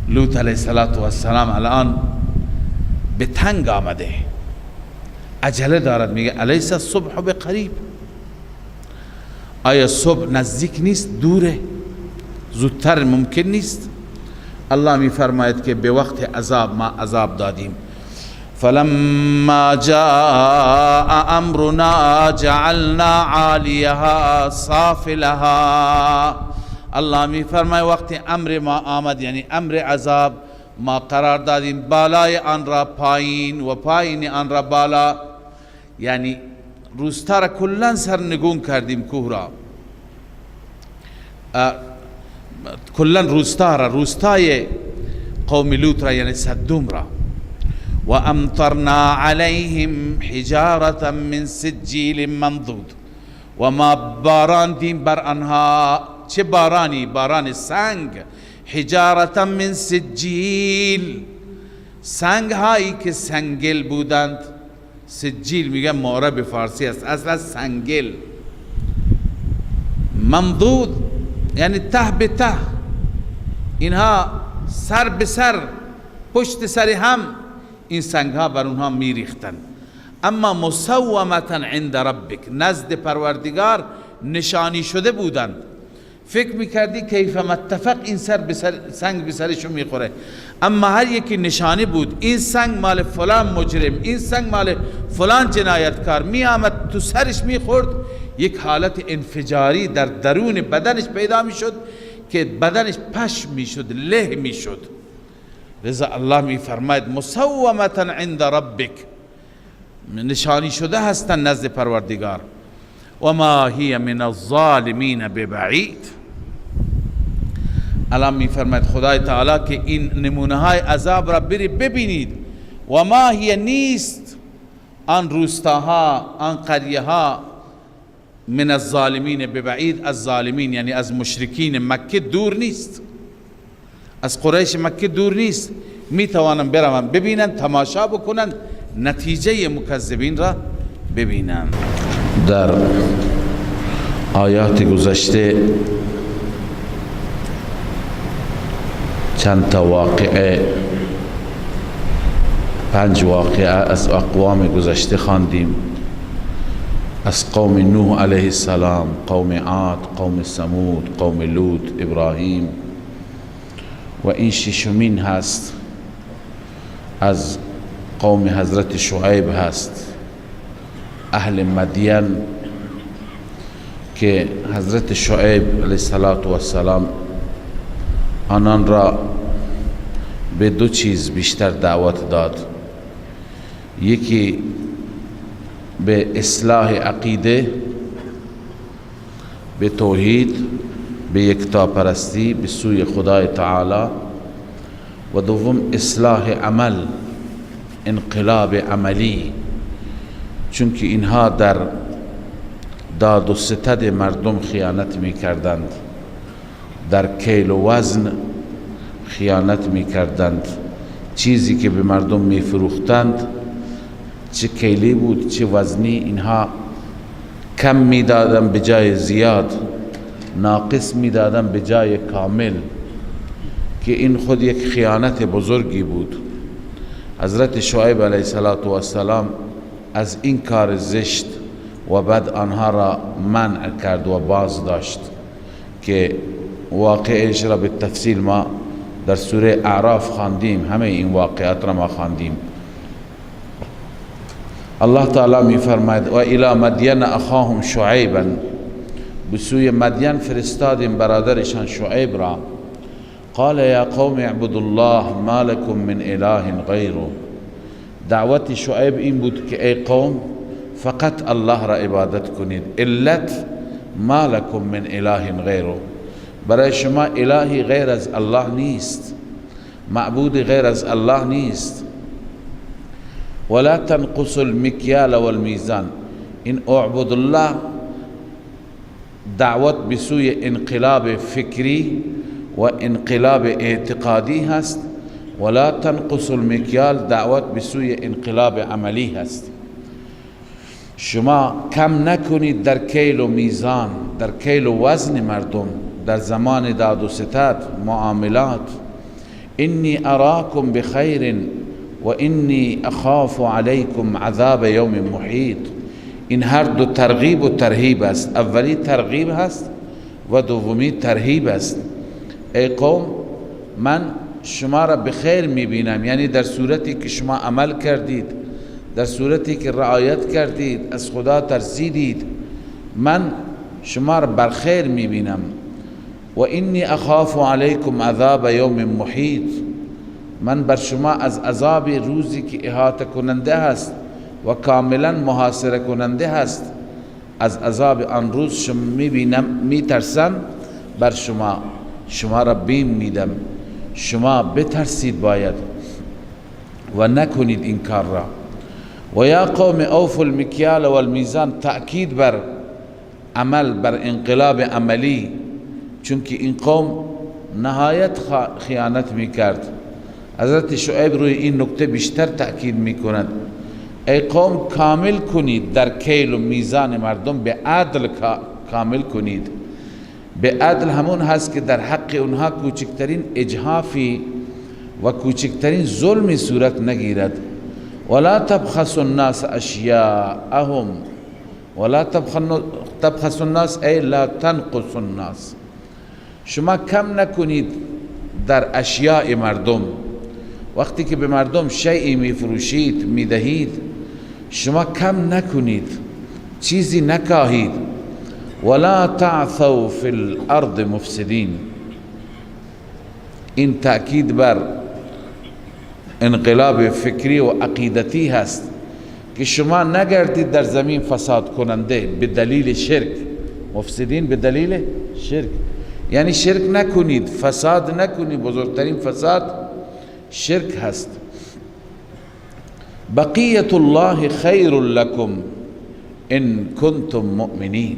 لوط علیه السلام الان به تنگ آمده، عجله دارد، میگه الیس الصبح بقریب، آیا صبح نزدیک نیست، دوره، زودتر ممکن نیست؟ الله میفرماید که به وقت عذاب ما عذاب دادیم. فلما جاء امرنا جعلنا عالیها سافلها، الله میفرماید وقت امر ما آمد، یعنی امر عذاب، ما قرار دادیم بالای آن را پایین و پایین آن را بالا، یعنی روستا را کلا سرنگون کردیم، کوه را کلا، روستا را، روستای قوم لوط را، یعنی صدوم را. و امطرنا علیهم حجارة من سجیل منضود، و ما باراندیم بر آنها، چه بارانی؟ باران سنگ، حجارة من سجیل، سنگ هایی که سنگل بودند. سجیل میگن معرب فارسی است، اصلا سنگل. منضود یعنی ته به ته، اینها سر به سر، پشت سر هم این سنگ ها بر اونها میریختند. اما مسومتا عند ربک، نزد پروردگار نشانی شده بودند. فکر میکردی کیف متفق این سر به سر، سنگ به سرشون میخوره، اما هر یکی نشانی بود، این سنگ مال فلان مجرم، این سنگ مال فلان جنایتکار، میآمد تو سرش میخورد، یک حالت انفجاری در درون بدنش پیدا میشد که بدنش پش میشد، له میشد. لذا الله میفرماید مسومتا عند ربک، نشانی شده هستند نزد پروردگار. و ما هی من الظالمین ببعید. الان میفرماید خدای تعالی که این نمونه های عذاب را بری ببینید. و ما هی نیست آن روستاها، آن قریه ها، من الظالمین ببعید، از ظالمین یعنی از مشرکین مکه دور نیست، از قریش مکه دور نیست، می توانند بروند ببینند، تماشا بکنند، نتیجه مکذبین را ببینند. در آیات گذشته چند تا واقعه، 5 واقعه از اقوام گذشته خواندیم، از قوم نوح علیه السلام، قوم عاد، قوم ثمود، قوم لوط، ابراهیم، و این ششمین هست از قوم حضرت شعیب هست، اهل مدین، که حضرت شعیب علیه السلام آنان را به دو چیز بیشتر دعوت داد، یکی به اصلاح عقیده، به توحید، به یکتاپرستی، به سوی خدای تعالی، و دوم اصلاح عمل، انقلاب عملی، چون که اینها در داد و ستد مردم خیانت می کردند، در کیل و وزن خیانت می کردند، چیزی که به مردم می فروختند چه کیلی بود چه وزنی، اینها کم می دادن به جای زیاد، ناقص می دادن به جای کامل، که این خود یک خیانت بزرگی بود. حضرت شعیب علیه السلام از این کار زشت و بعد آنها را منع کرد و باز داشت، که واقعش را به تفصیل ما در سوره اعراف خواندیم، همه این واقعات را ما خواندیم. الله تعالی می فرماید و الی مدین اخاهم شعیبا، به سوی مدین فرستادیم برادرشان شعیب را. قال یا قوم اعبدوا الله ما لكم من اله غیره. دعوت شعیب این بود که ای قوم فقط الله را عبادت کنید، علت ما لكم من اله غیره، برای شما الهی غیر از الله نیست، معبود غیر از الله نیست. ولا تنقصوا المکیال والمیزان، این اعبد الله دعوت به سوی انقلاب فکری و انقلاب اعتقادی هست، ولا تنقصوا المکیال دعوت به سوی انقلاب عملی هست. شما کم نکنید در کیل و میزان، در کیل و وزن مردم، در زمان داد و ستد معاملات. انی اراکم بخیر و انی اخاف علیکم عذاب یوم محیط. این هر دو ترغیب و ترهیب است، اولی ترغیب هست و دومی ترهیب است. ای قوم من شما را به خیر میبینم، یعنی در صورتی که شما عمل کردید، در صورتی که رعایت کردید، از خدا ترسیدید، من شما را بر خیر میبینم. و انی اخاف علیکم عذاب یوم محیط، من بر شما از عذاب روزی که احاطه کننده هست و کاملا محاصره کننده هست، از عذاب آن روز شما میبینم، میترسم بر شما، شما را بیم میدم، شما بترسید باید و نکنید این کار را. و یا قوم اوفوا المکیال والمیزان، تأکید بر عمل، بر انقلاب عملی، چون که این قوم نهایت خیانت میکرد. حضرت شعیب روی این نکته بیشتر تأکید میکند، ای قوم کامل کنید در کیل و میزان مردم، به عدل کامل کنید. به عدل همون هست که در حق اونها کوچکترین اجحافی و کوچکترین ظلمی صورت نگیرد. ولا تبخسوا الناس اشیاءهم، ولا تبخسوا الناس ای لا تنقصوا الناس، شما کم نکنید در اشیاء مردم. وقتی که به مردم شیئی میفروشید میدهید، شما کم نکنید، چیزی نکاهید. ولا تعثوا فی الارض مفسدین، این تأکید بر انقلاب فکری و عقیدتی هست که شما نگردید در زمین فساد کننده به دلیل شرک. مفسدین به دلیل شرک، یعنی شرک نکنید، فساد نکنید. بزرگترین فساد شرک هست. بقیت الله خیر لکم ان کنتم مؤمنین.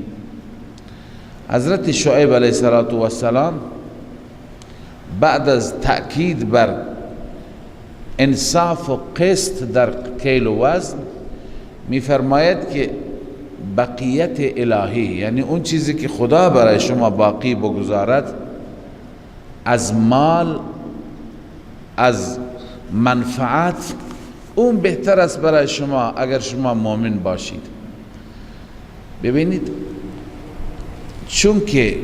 حضرت شعیب علیه السلام بعد از تأکید بر انصاف و قسط در کیل و وزن میفرماید که بقیت الهی، یعنی اون چیزی که خدا برای شما باقی بگذارد از مال، از منفعت، اون بهتر است برای شما اگر شما مؤمن باشید. ببینید، چون که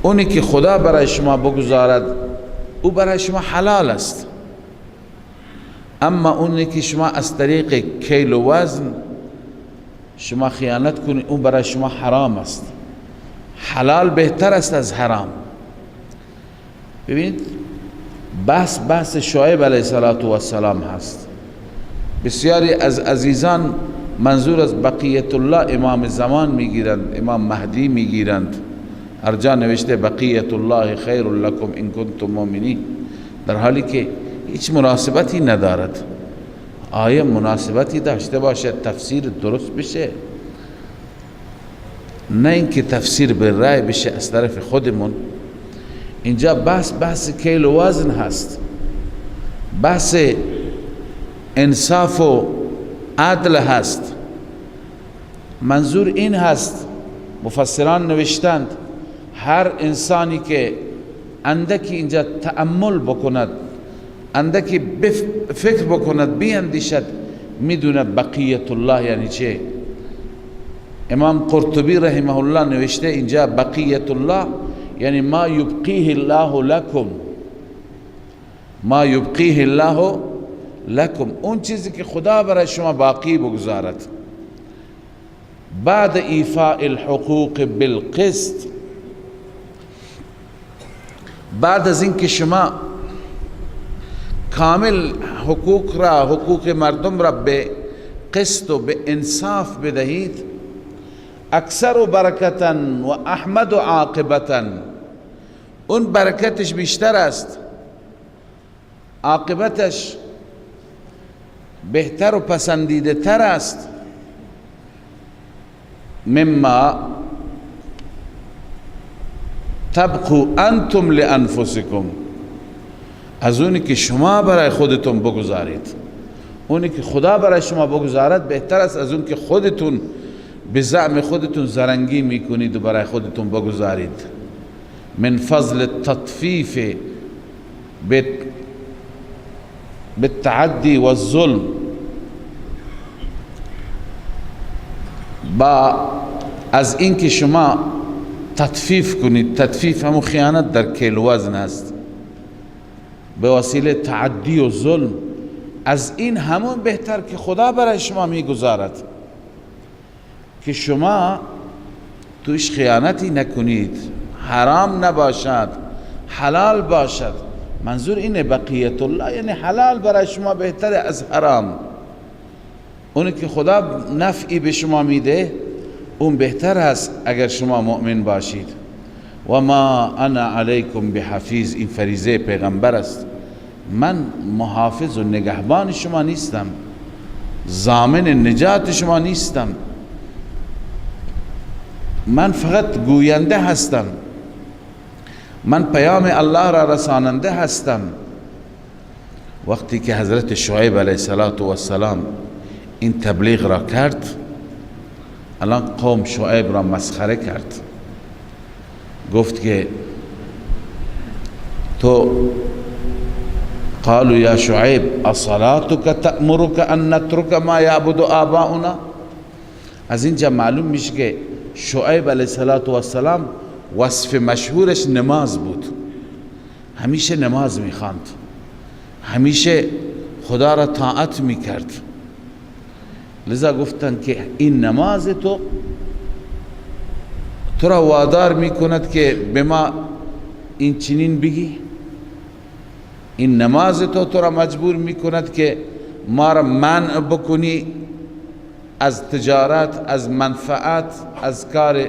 اونی که خدا برای شما بگذارد او برای شما حلال است، اما اونی که شما از طریق کیل و وزن شما خیانت کنید اون برای شما حرام است. حلال بهتر است از حرام. ببینید، بحث شعیب علیه السلام هست. بسیاری از عزیزان منظور از بقیت الله امام زمان میگیرند، امام مهدی میگیرند. هر جا نوشته بقیت الله خیر لکم ان کنتم مؤمنین، در حالی که هیچ مناسبتی ندارد. آیه مناسبتی داشته باشد تفسیر درست بشه، نه اینکه تفسیر به رأی بشه از طرف خودمون. اینجا بحث کیل و وزن هست، بحث انصاف و عدل هست. منظور این هست، مفسران نوشتند هر انسانی که اندکی اینجا تأمل بکند، اندکی فکر بکند، بیندیشد، میدونه بقیت الله یعنی چه. امام قرطبی رحمه الله نوشته اینجا بقیت الله یعنی ما یبقیه الله لکم، ما یبقیه الله لکم، اون چیزی که خدا برای شما باقی بگذارد بعد ایفاء الحقوق بالقسط، بعد از اینکه شما کامل حقوق را، حقوق مردم را به قسط و به انصاف بدهید، اکثر برکتا و احمد عاقبتا، اون برکتش بیشتر است، عاقبتش بهتر و پسندیده تر است، مما تبقوا انتم لانفسکم، از اونی که شما برای خودتون بگذارید. اونی که خدا برای شما بگذارد بهتر است از اون که خودتون به زعم خودتون زرنگی میکنید و برای خودتون بگذارید. من فضل التطفیف بالتعدی والظلم، با از اینکه شما تطفیف کنید، تطفیف همون خیانت در کیل وزن است، به وسیله تعدی و ظلم، از این همون بهتر که خدا برای شما میگذارد که شما توش خیانتی نکنید، حرام نباشد، حلال باشد. منظور اینه بقیت الله یعنی حلال برای شما بهتر از حرام. اونی که خدا نفعی به شما میده اون بهتر هست اگر شما مؤمن باشید. و ما انا علیکم بحفیظ، این فریضه پیغمبر است، من محافظ و نگهبان شما نیستم، ضامن نجات شما نیستم، من فقط گوینده هستم، من پیام الله را رساننده هستم. وقتی که حضرت شعیب علیه السلام این تبلیغ را کرد، الان قوم شعیب را مسخره کرد، گفت که تو قالوا یا شعیب اصلاتک تأمرک ان نترک ما یعبد آباؤنا. از اینجا معلوم میشه که شعیب علیه السلام وصف مشهورش نماز بود، همیشه نماز میخواند، همیشه خدا را طاعت میکرد. لذا گفتن که این نماز تو را وادار میکند که به ما این چنین بگی، این نماز تو را مجبور میکند که ما را منع بکنی از تجارت، از منفعت، از کار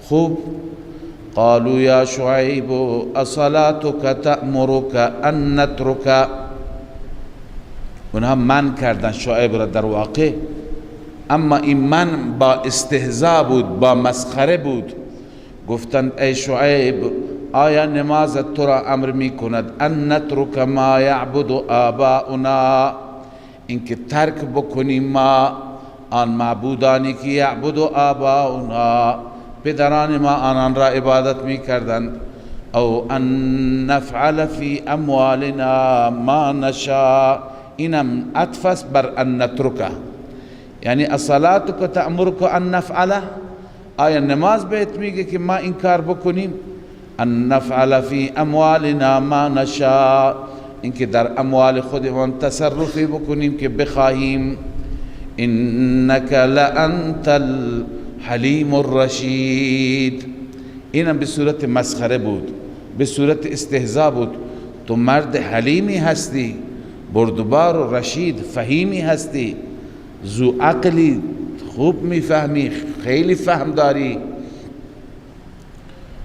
خوب. قالوا یا شعیب اصلاتک تأمرک ان نترک، اونها من کردن شعیب را در واقع، اما این من با استهزا بود، با مسخره بود. گفتند ای شعیب، آیا نماز تو را امر می کند ان نترک ما یعبد آباؤنا، اینکه ترک بکنیم ما آن معبودانی که یعبد آباؤنا، پدران ما آنان را عبادت می کردند، او ان نفعل فی اموالنا ما نشاء. اینم عطف است بر ان نترکه، یعنی الصلاة تأمرک ان نفعله، آیا نماز بهت میگه که ما این کار بکنیم؟ ان نفعل فی اموالنا ما نشاء، اینکه در اموال خودمان تصرفی بکنیم که بخواهیم. انک لانت الحلیم الرشید. اینم به صورت مسخره بود، به صورت استهزا بود. تو مرد حلیمی هستی، بردبار و رشید، فهیمی هستی، ذو عقلی، خوب میفهمی، خیلی فهم داری،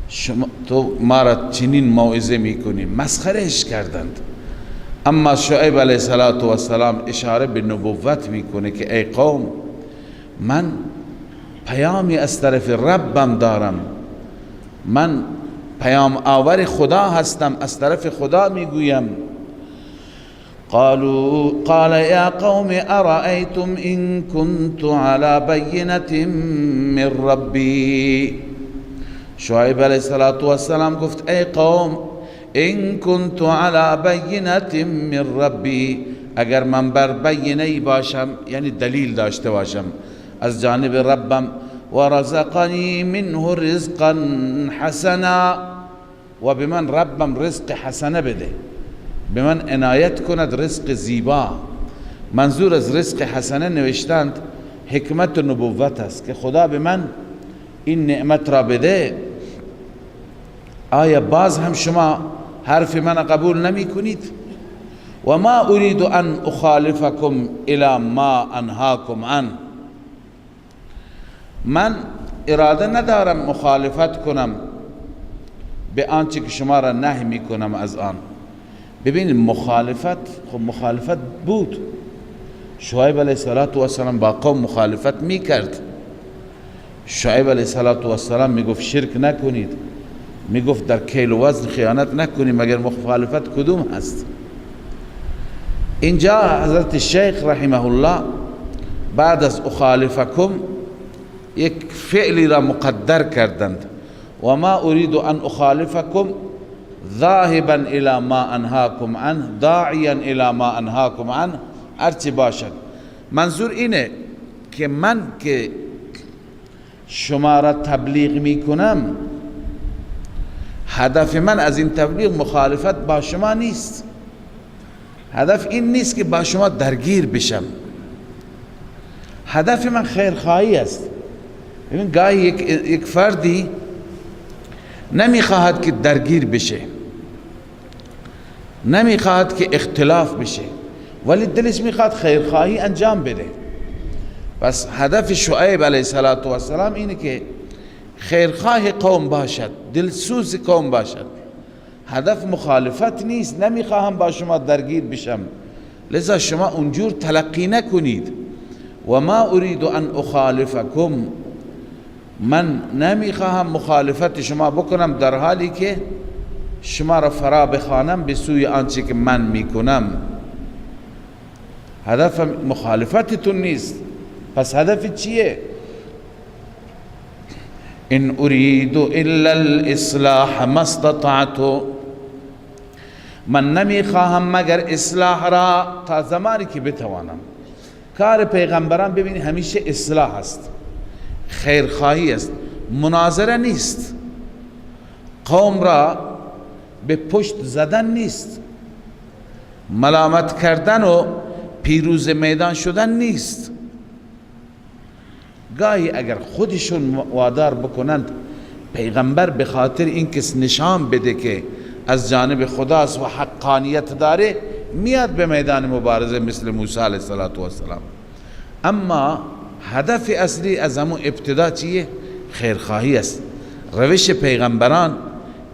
شما تو ما را چنین موعظه میکنی. مسخرهش کردند. اما شعیب علیه السلام اشاره به نبوت میکنه که ای قوم، من پیامی از طرف ربم دارم، من پیام آور خدا هستم، از طرف خدا میگویم. قالوا قال يا قوم أرأيتم إن كنت على بينة من ربي. شعیب علیه السلام گفت ای قوم، إن كنت على بينة من ربي، اگر من بر بینه باشم، یعنی دلیل داشته باشم از جانب ربم، ورزقني منه رزقا حسنا، و به من ربم رزق حسنه بده، به من عنایت کند رزق زیبا. منظور از رزق حسنه نوشتند حکمت و نبوت است که خدا به من این نعمت را بده. آیا باز هم شما حرف من قبول نمی کنید؟ و ما اريد ان اخالفکم الى ما انهاکم عن، من اراده ندارم مخالفت کنم به آنچه که شما را نهی می کنم از آن. ببینید مخالفت، خب مخالفت بود، شعیب علیه السلام با قوم مخالفت می کرد. شعیب علیه السلام می گفت شرک نکنید، می گفت در کیل و وزن خیانت نکنید، مگر مخالفت کدوم هست؟ اینجا حضرت شیخ رحمه الله بعد از اخالفکم یک فعلی را مقدر کردند، و ما اريد ان اخالفکم ذاهبا الى ما انهاکم عنه داعیا الى ما انهاکم عنه، هرچی باشد. منظور اینه که من که شما را تبلیغ میکنم، هدف من از این تبلیغ مخالفت با شما نیست، هدف این نیست که با شما درگیر بشم، هدف من خیرخواهی است. ببین گاهی یک فردی نمیخواهد که درگیر بشه، نمیخواهد که اختلاف بشه، ولی دلش میخواد خیرخواهی انجام بده. پس هدف شعیب علیه السلام اینه که خیرخواه قوم باشد، دلسوز قوم باشد. هدف مخالفت نیست، نمیخواهم با شما درگیر بشم، لذا شما اونجور تلقی نکنید. و ما اريد ان اخالفکم، من نمیخواهم مخالفت شما بکنم در حالی که شما را فرا بخوانم به سوی آنچه که من میکنم. هدف مخالفتتون نیست. پس هدف چیه؟ ان اريد الا الاصلاح ما استطعت، من نمیخواهم مگر اصلاح را تا زمانی که بتوانم. کار پیغمبران ببینید همیشه اصلاح است، خیرخواهی است، مناظره نیست، قوم را به پشت زدن نیست، ملامت کردن و پیروز میدان شدن نیست. گاهی اگر خودشون وادار بکنند، پیغمبر به خاطر اینکه نشان بده که از جانب خداست و حقانیت داره، میاد به میدان مبارزه مثل موسی علیه السلام. اما هدف اصلی از همون ابتدا چیه؟ خیرخواهی است. روش پیغمبران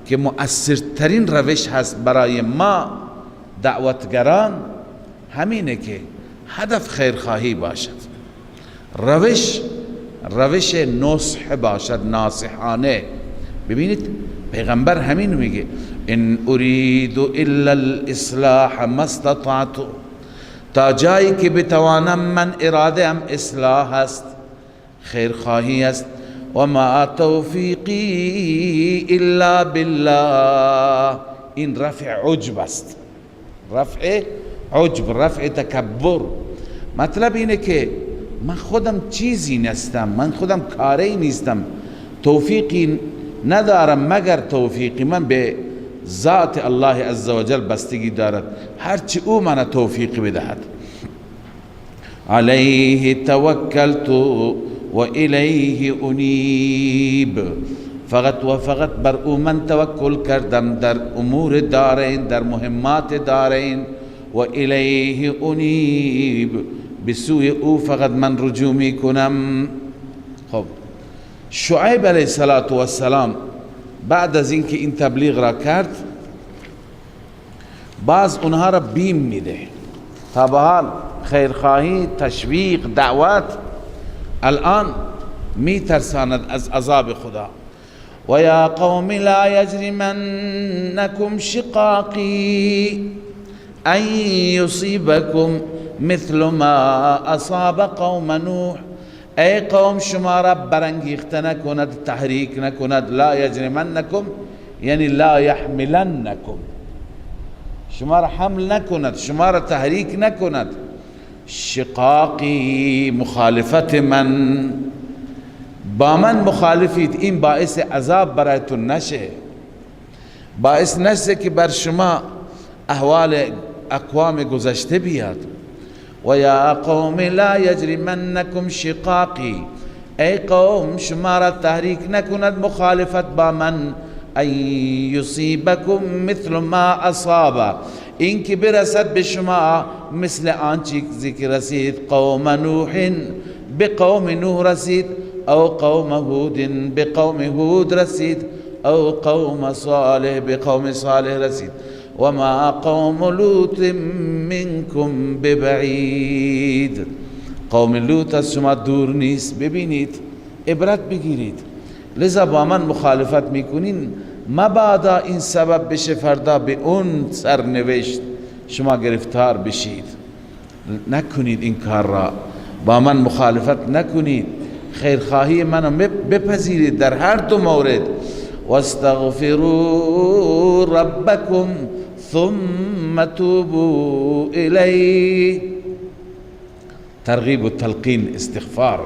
که مؤثرترین روش هست برای ما دعوتگران همینه که هدف خیرخواهی باشد، روش نصح باشد، ناصحانه، ببینید پیغمبر همین میگه، ان اريد الا الاصلاح ما استطعت، تا جایی که بتوانم من اراده ام اصلاح است، خیرخواهی است. و ما توفیقی الا بالله. این رفع عجب است، رفع عجب، رفع تکبر. مطلب اینه که من خودم چیزی نیستم، من خودم کاری نیستم، توفیقی ندارم مگر توفیقی من به ذات الله عزوجل بستگی دارد، هرچی او من توفیق بدهد. علیه توکلت و الیه انیب. فقط و فقط بر او من توکل کردم در امور دارین، در مهمات دارین. و الیه انیب، به سوی او فقط من رجوع می کنم. خب شعیب علیه السلام بعد از اینکه این تبلیغ را کرد، باز اونها را بیم میده. تا به حال خیرخواهی، تشویق، دعوت، الان میترساند از عذاب خدا. و یا قوم لا یجرمنکم شقاقی ان یصیبکم مثل ما اصاب قوم نوح. ای قوم شما را برانگیخته نکند، تحریک نکند. لا یجرمنکم یعنی لا یحملنکم، شما را حمل نکند، شما را تحریک نکند. شقاقی، مخالفت من، با من مخالفید، این باعث عذاب برایتون نشه، باعث نشه که بر شما احوال اقوام گذشته بیاد. و یا قوم لا یجرمنکم شقاقی، ای قوم شما را تحریک نکند مخالفت با من. ان یصیبکم مثل ما اصاب، این که برسد به شما مثل آن چیزی که رسید قوم نوح، به قوم نوح رسید، او قوم هود، به قوم هود رسید، او قوم صالح، به قوم صالح رسید. و ما قوم لوط منکم ببعید، قوم لوط از شما دور نیست. ببینید، عبرت بگیرید. لذا با من مخالفت میکنین، مبادا این سبب بشه فردا به اون سرنوشت شما گرفتار بشید. نکنید این کار را، با من مخالفت نکنید، خیرخواهی منو بپذیرید در هر دو مورد. واستغفروا ربکم ثم توبوا الیه. ترغیب و تلقین، استغفار،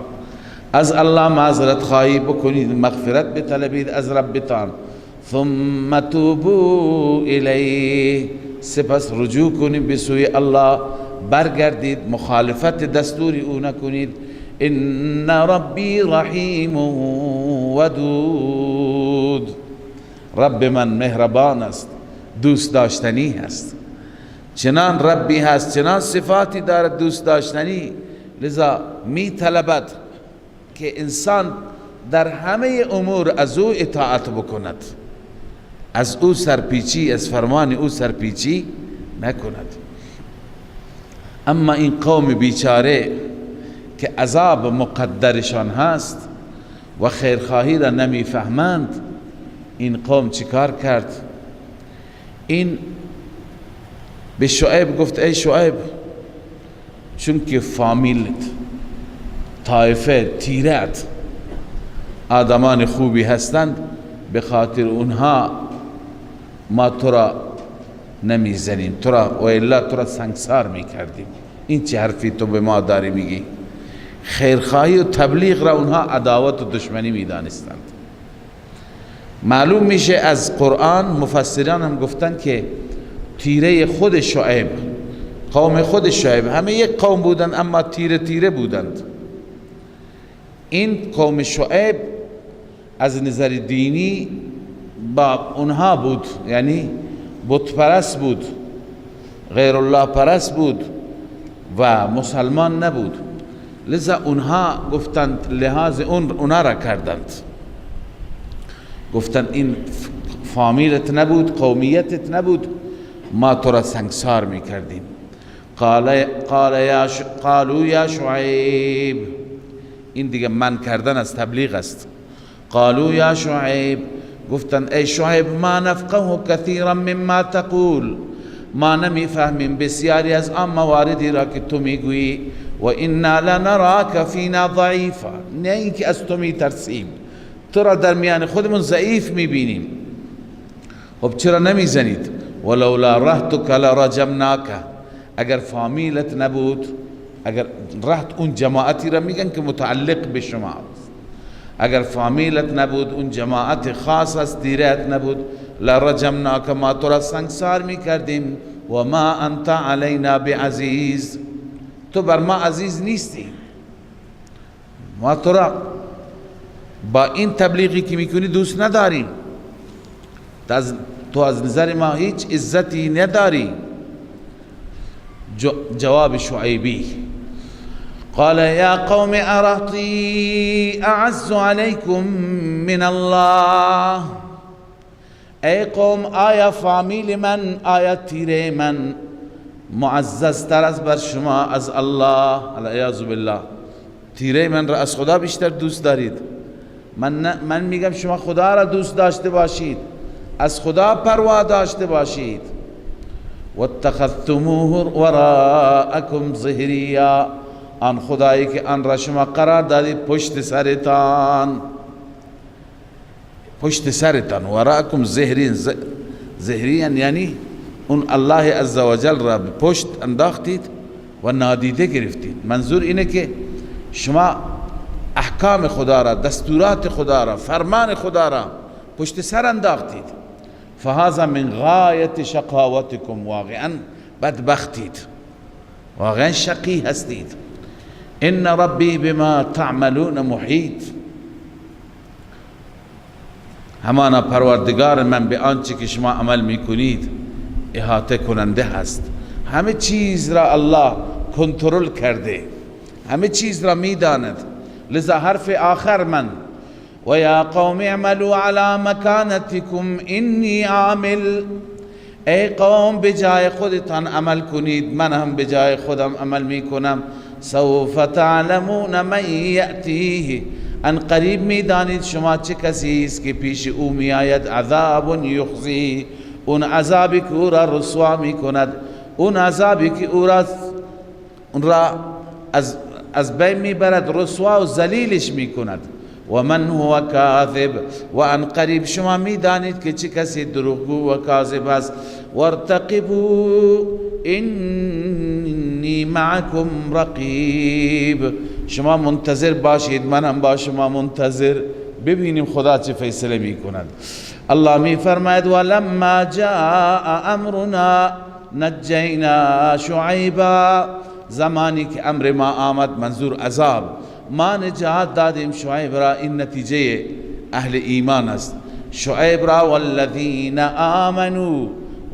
از الله معذرت خواهی بکنید، مغفرت بطلبید از ربتان. ثم توبوا الیه، سپس رجوع کنید به سوی الله، برگردید، مخالفت دستور او نکنید. ان ربی رحیم ودود، رب من مهربان است، دوست داشتنی هست. چنان ربی هست، چنان صفاتی دارد دوست داشتنی، لذا می طلبد که انسان در همه امور از او اطاعت بکند، از او سرپیچی، از فرمان او سرپیچی نکند. اما این قوم بیچاره که عذاب مقدرشان هست و خیرخواهی را نمیفهمند، این قوم چیکار کرد؟ این به شعیب گفت ای شعیب، چون که فامیلت، طایفه، تیرت آدمان خوبی هستند، به خاطر اونها ما تو را نمیزنیم، تو را و الا تو را سنگسار میکردیم. این چه حرفی تو به ما داری میگی؟ خیرخواهی و تبلیغ را اونها عداوت و دشمنی میدانستند. معلوم میشه از قرآن، مفسران هم گفتن که تیره خود شعیب، قوم خود شعیب، همه یک قوم بودند اما تیره تیره بودند. این قوم شعیب از نظر دینی با اونها بود، یعنی بت پرست بود، غیر الله پرست بود و مسلمان نبود. لذا اونها گفتند، لحاظ اونها را کردند، گفتند این فامیلت نبود، قومیتت نبود، ما تو را سنگسار میکردیم. قالوا یا شعیب، این دیگه من کردن از تبلیغ است. قالوا یا شعیب گفتند ای شعیب ما نفقه کثیرا مما تقول، ما نمیفهمیم بسیاری از آن مواردی را که تو میگویی، و انا لنراک فینا ضعیفا، نه اینکه از تو میترسیم، تو را در میان خودمون ضعیف میبینیم. خب چرا نمیزنید؟ ولولا رهتک لرجمناک، اگر فامیلت نبود، اگر رهت اون جماعتی را میگن که متعلق به شما، اگر فامیلت نبود، اون جماعت خاص از تیرت نبود، لرجمناک، ما تو را سنگسار میکردیم، و ما انت علینا بعزیز، تو بر ما عزیز نیستی، ما تو را با این تبلیغی که میکنی دوست نداریم، تو از نظر ما هیچ عزتی نداری. جواب شعیبی قال یا قوم ارهطی اعز علیکم من الله، ای قوم آیا فامیل من، آیا تیره من معززتر از بر شما از الله؟ العیاذ بالله، تیره من را از خدا بیشتر دوست دارید. من میگم شما خدا را دوست داشته باشید، از خدا پروا داشته باشید. واتخذتموه وراءکم ظهریا، آن خدایی که آن را شما قرار دادید پشت سرتان، پشت سرتان، وراءکم ظهرین، ظهرین یعنی اون الله عزوجل را به پشت انداختید و نادیده گرفتید. منظور اینه که شما احکام خدا را، دستورات خدا را، فرمان خدا را پشت سر انداختید. فهذا من غایت شقاوتکم، واقعا بدبختید، واقعا شقی هستید. ان ربی بما تعملون محیط، همانا پروردگار من به آنچه که شما عمل میکنید احاطه کننده هست. همه چیز را الله کنترل کرده، همه چیز را میداند. لذا حرف آخر من، و یا قوم اعملوا علی مکانتکم انی عامل، ای قوم به جای خودتان عمل کنید، من هم به جای خودم عمل میکنم. سوف تعلمون من یأتیه، ان قریب میدانید شما چه کسی است که پیش او میآید عذاب یخزی، اون عذابی که او را رسوا میکند، اون عذابی که او را از بین میبرد، رسوا و ذلیلش میکند. و من هو کاذب، و ان قریب شما میدانید که چه کسی دروغگو و کاذب است. وارتقبوا انی معکم رقیب، شما منتظر باشید، منم با شما منتظر، ببینیم خدا چه فیصله میکند. الله می فرماید ولما جاء امرنا نجینا شعیبا، زمانی که امر ما آمد، منظور عذاب، ما نجات دادیم شعیب را. این نتیجه اهل ایمان است. شعیب را والذین آمنوا،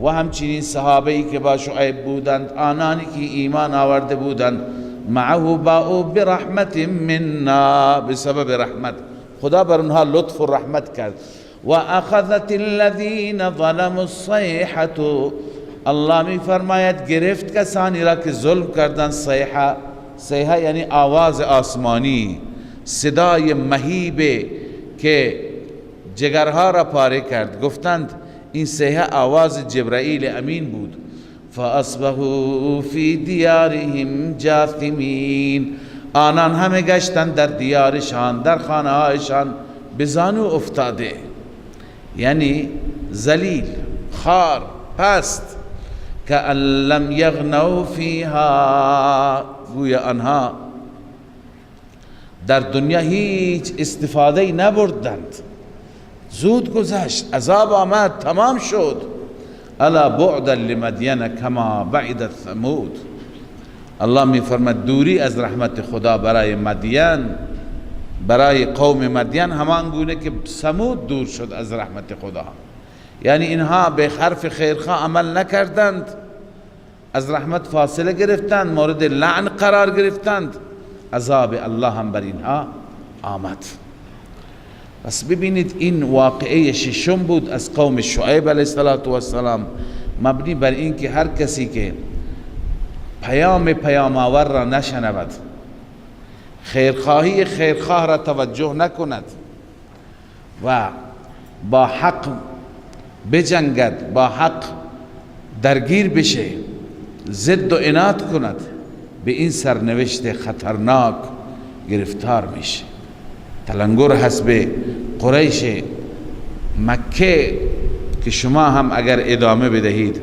و همچنین صحابه‌ای که با شعیب بودند، آنانی که ایمان آورده بودند، معه با او برحمت منا، بسبب رحمت خدا بر آنها لطف و رحمت کرد. و اخذت الذین ظلموا الصیحة، الله می فرماید گرفت کسانی را که ظلم کردند. صیحه، صیحه یعنی آواز آسمانی، صدای مهیب که جگرها را پاره کرد. گفتند این صیحه آواز جبرائیل امین بود. فاصبحوا فی دیارهم جاثمین، آنان همه گشتند در دیارشان، در خانه هایشان به زانو افتاده، یعنی ذلیل، خار، پست. کأن لم یغنوا فیها، گویا آنها در دنیا هیچ استفاده نبردند، زود گذشت، عذاب آمد، تمام شد. الا بعدا لمدین کما بعدت ثمود، الله می فرماد دوری از رحمت خدا برای مدین، برای قوم مدین همان گونه که ثمود دور شد از رحمت خدا. یعنی اینها به حرف خیرخواه عمل نکردند، از رحمت فاصله گرفتند، مورد لعن قرار گرفتند، عذاب الله هم بر اینها آمد. پس ببینید این واقعه ششم بود از قوم شعیب علیه السلام، مبنی بر این که هر کسی که پیام پیام آور را نشنود، خیرخواهی خیرخواه را توجه نکند و با حق بجنگد، با حق درگیر بشه، ضد و عناد کند، به این سرنوشت خطرناک گرفتار میشه. تلنگر هست به قریش مکه که شما هم اگر ادامه بدهید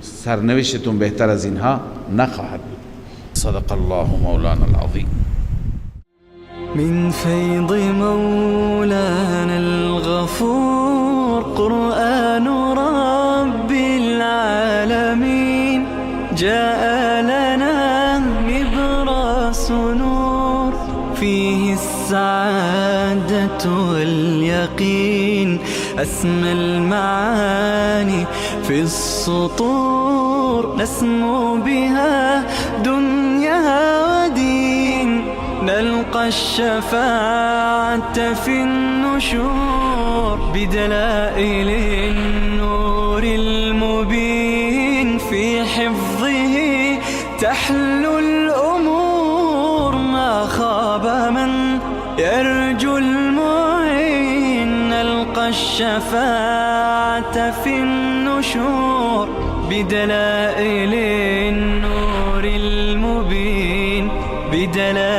سرنوشتتون بهتر از اینها نخواهد بود. صدق الله مولانا العظیم. من فیض مولانا الغفور قرآن رب العالمین جاء لنا نبراس نور فيه السعادة واليقين أسمى المعاني في السطور نسمو بها دنيا ودين نلقى الشفاعة في النشور بدلائل النور المبين في حفظه تحلو الأمور ما خاب من يرجو المعين نلقى الشفاعة في النشور بدلائل النور المبين بدلائل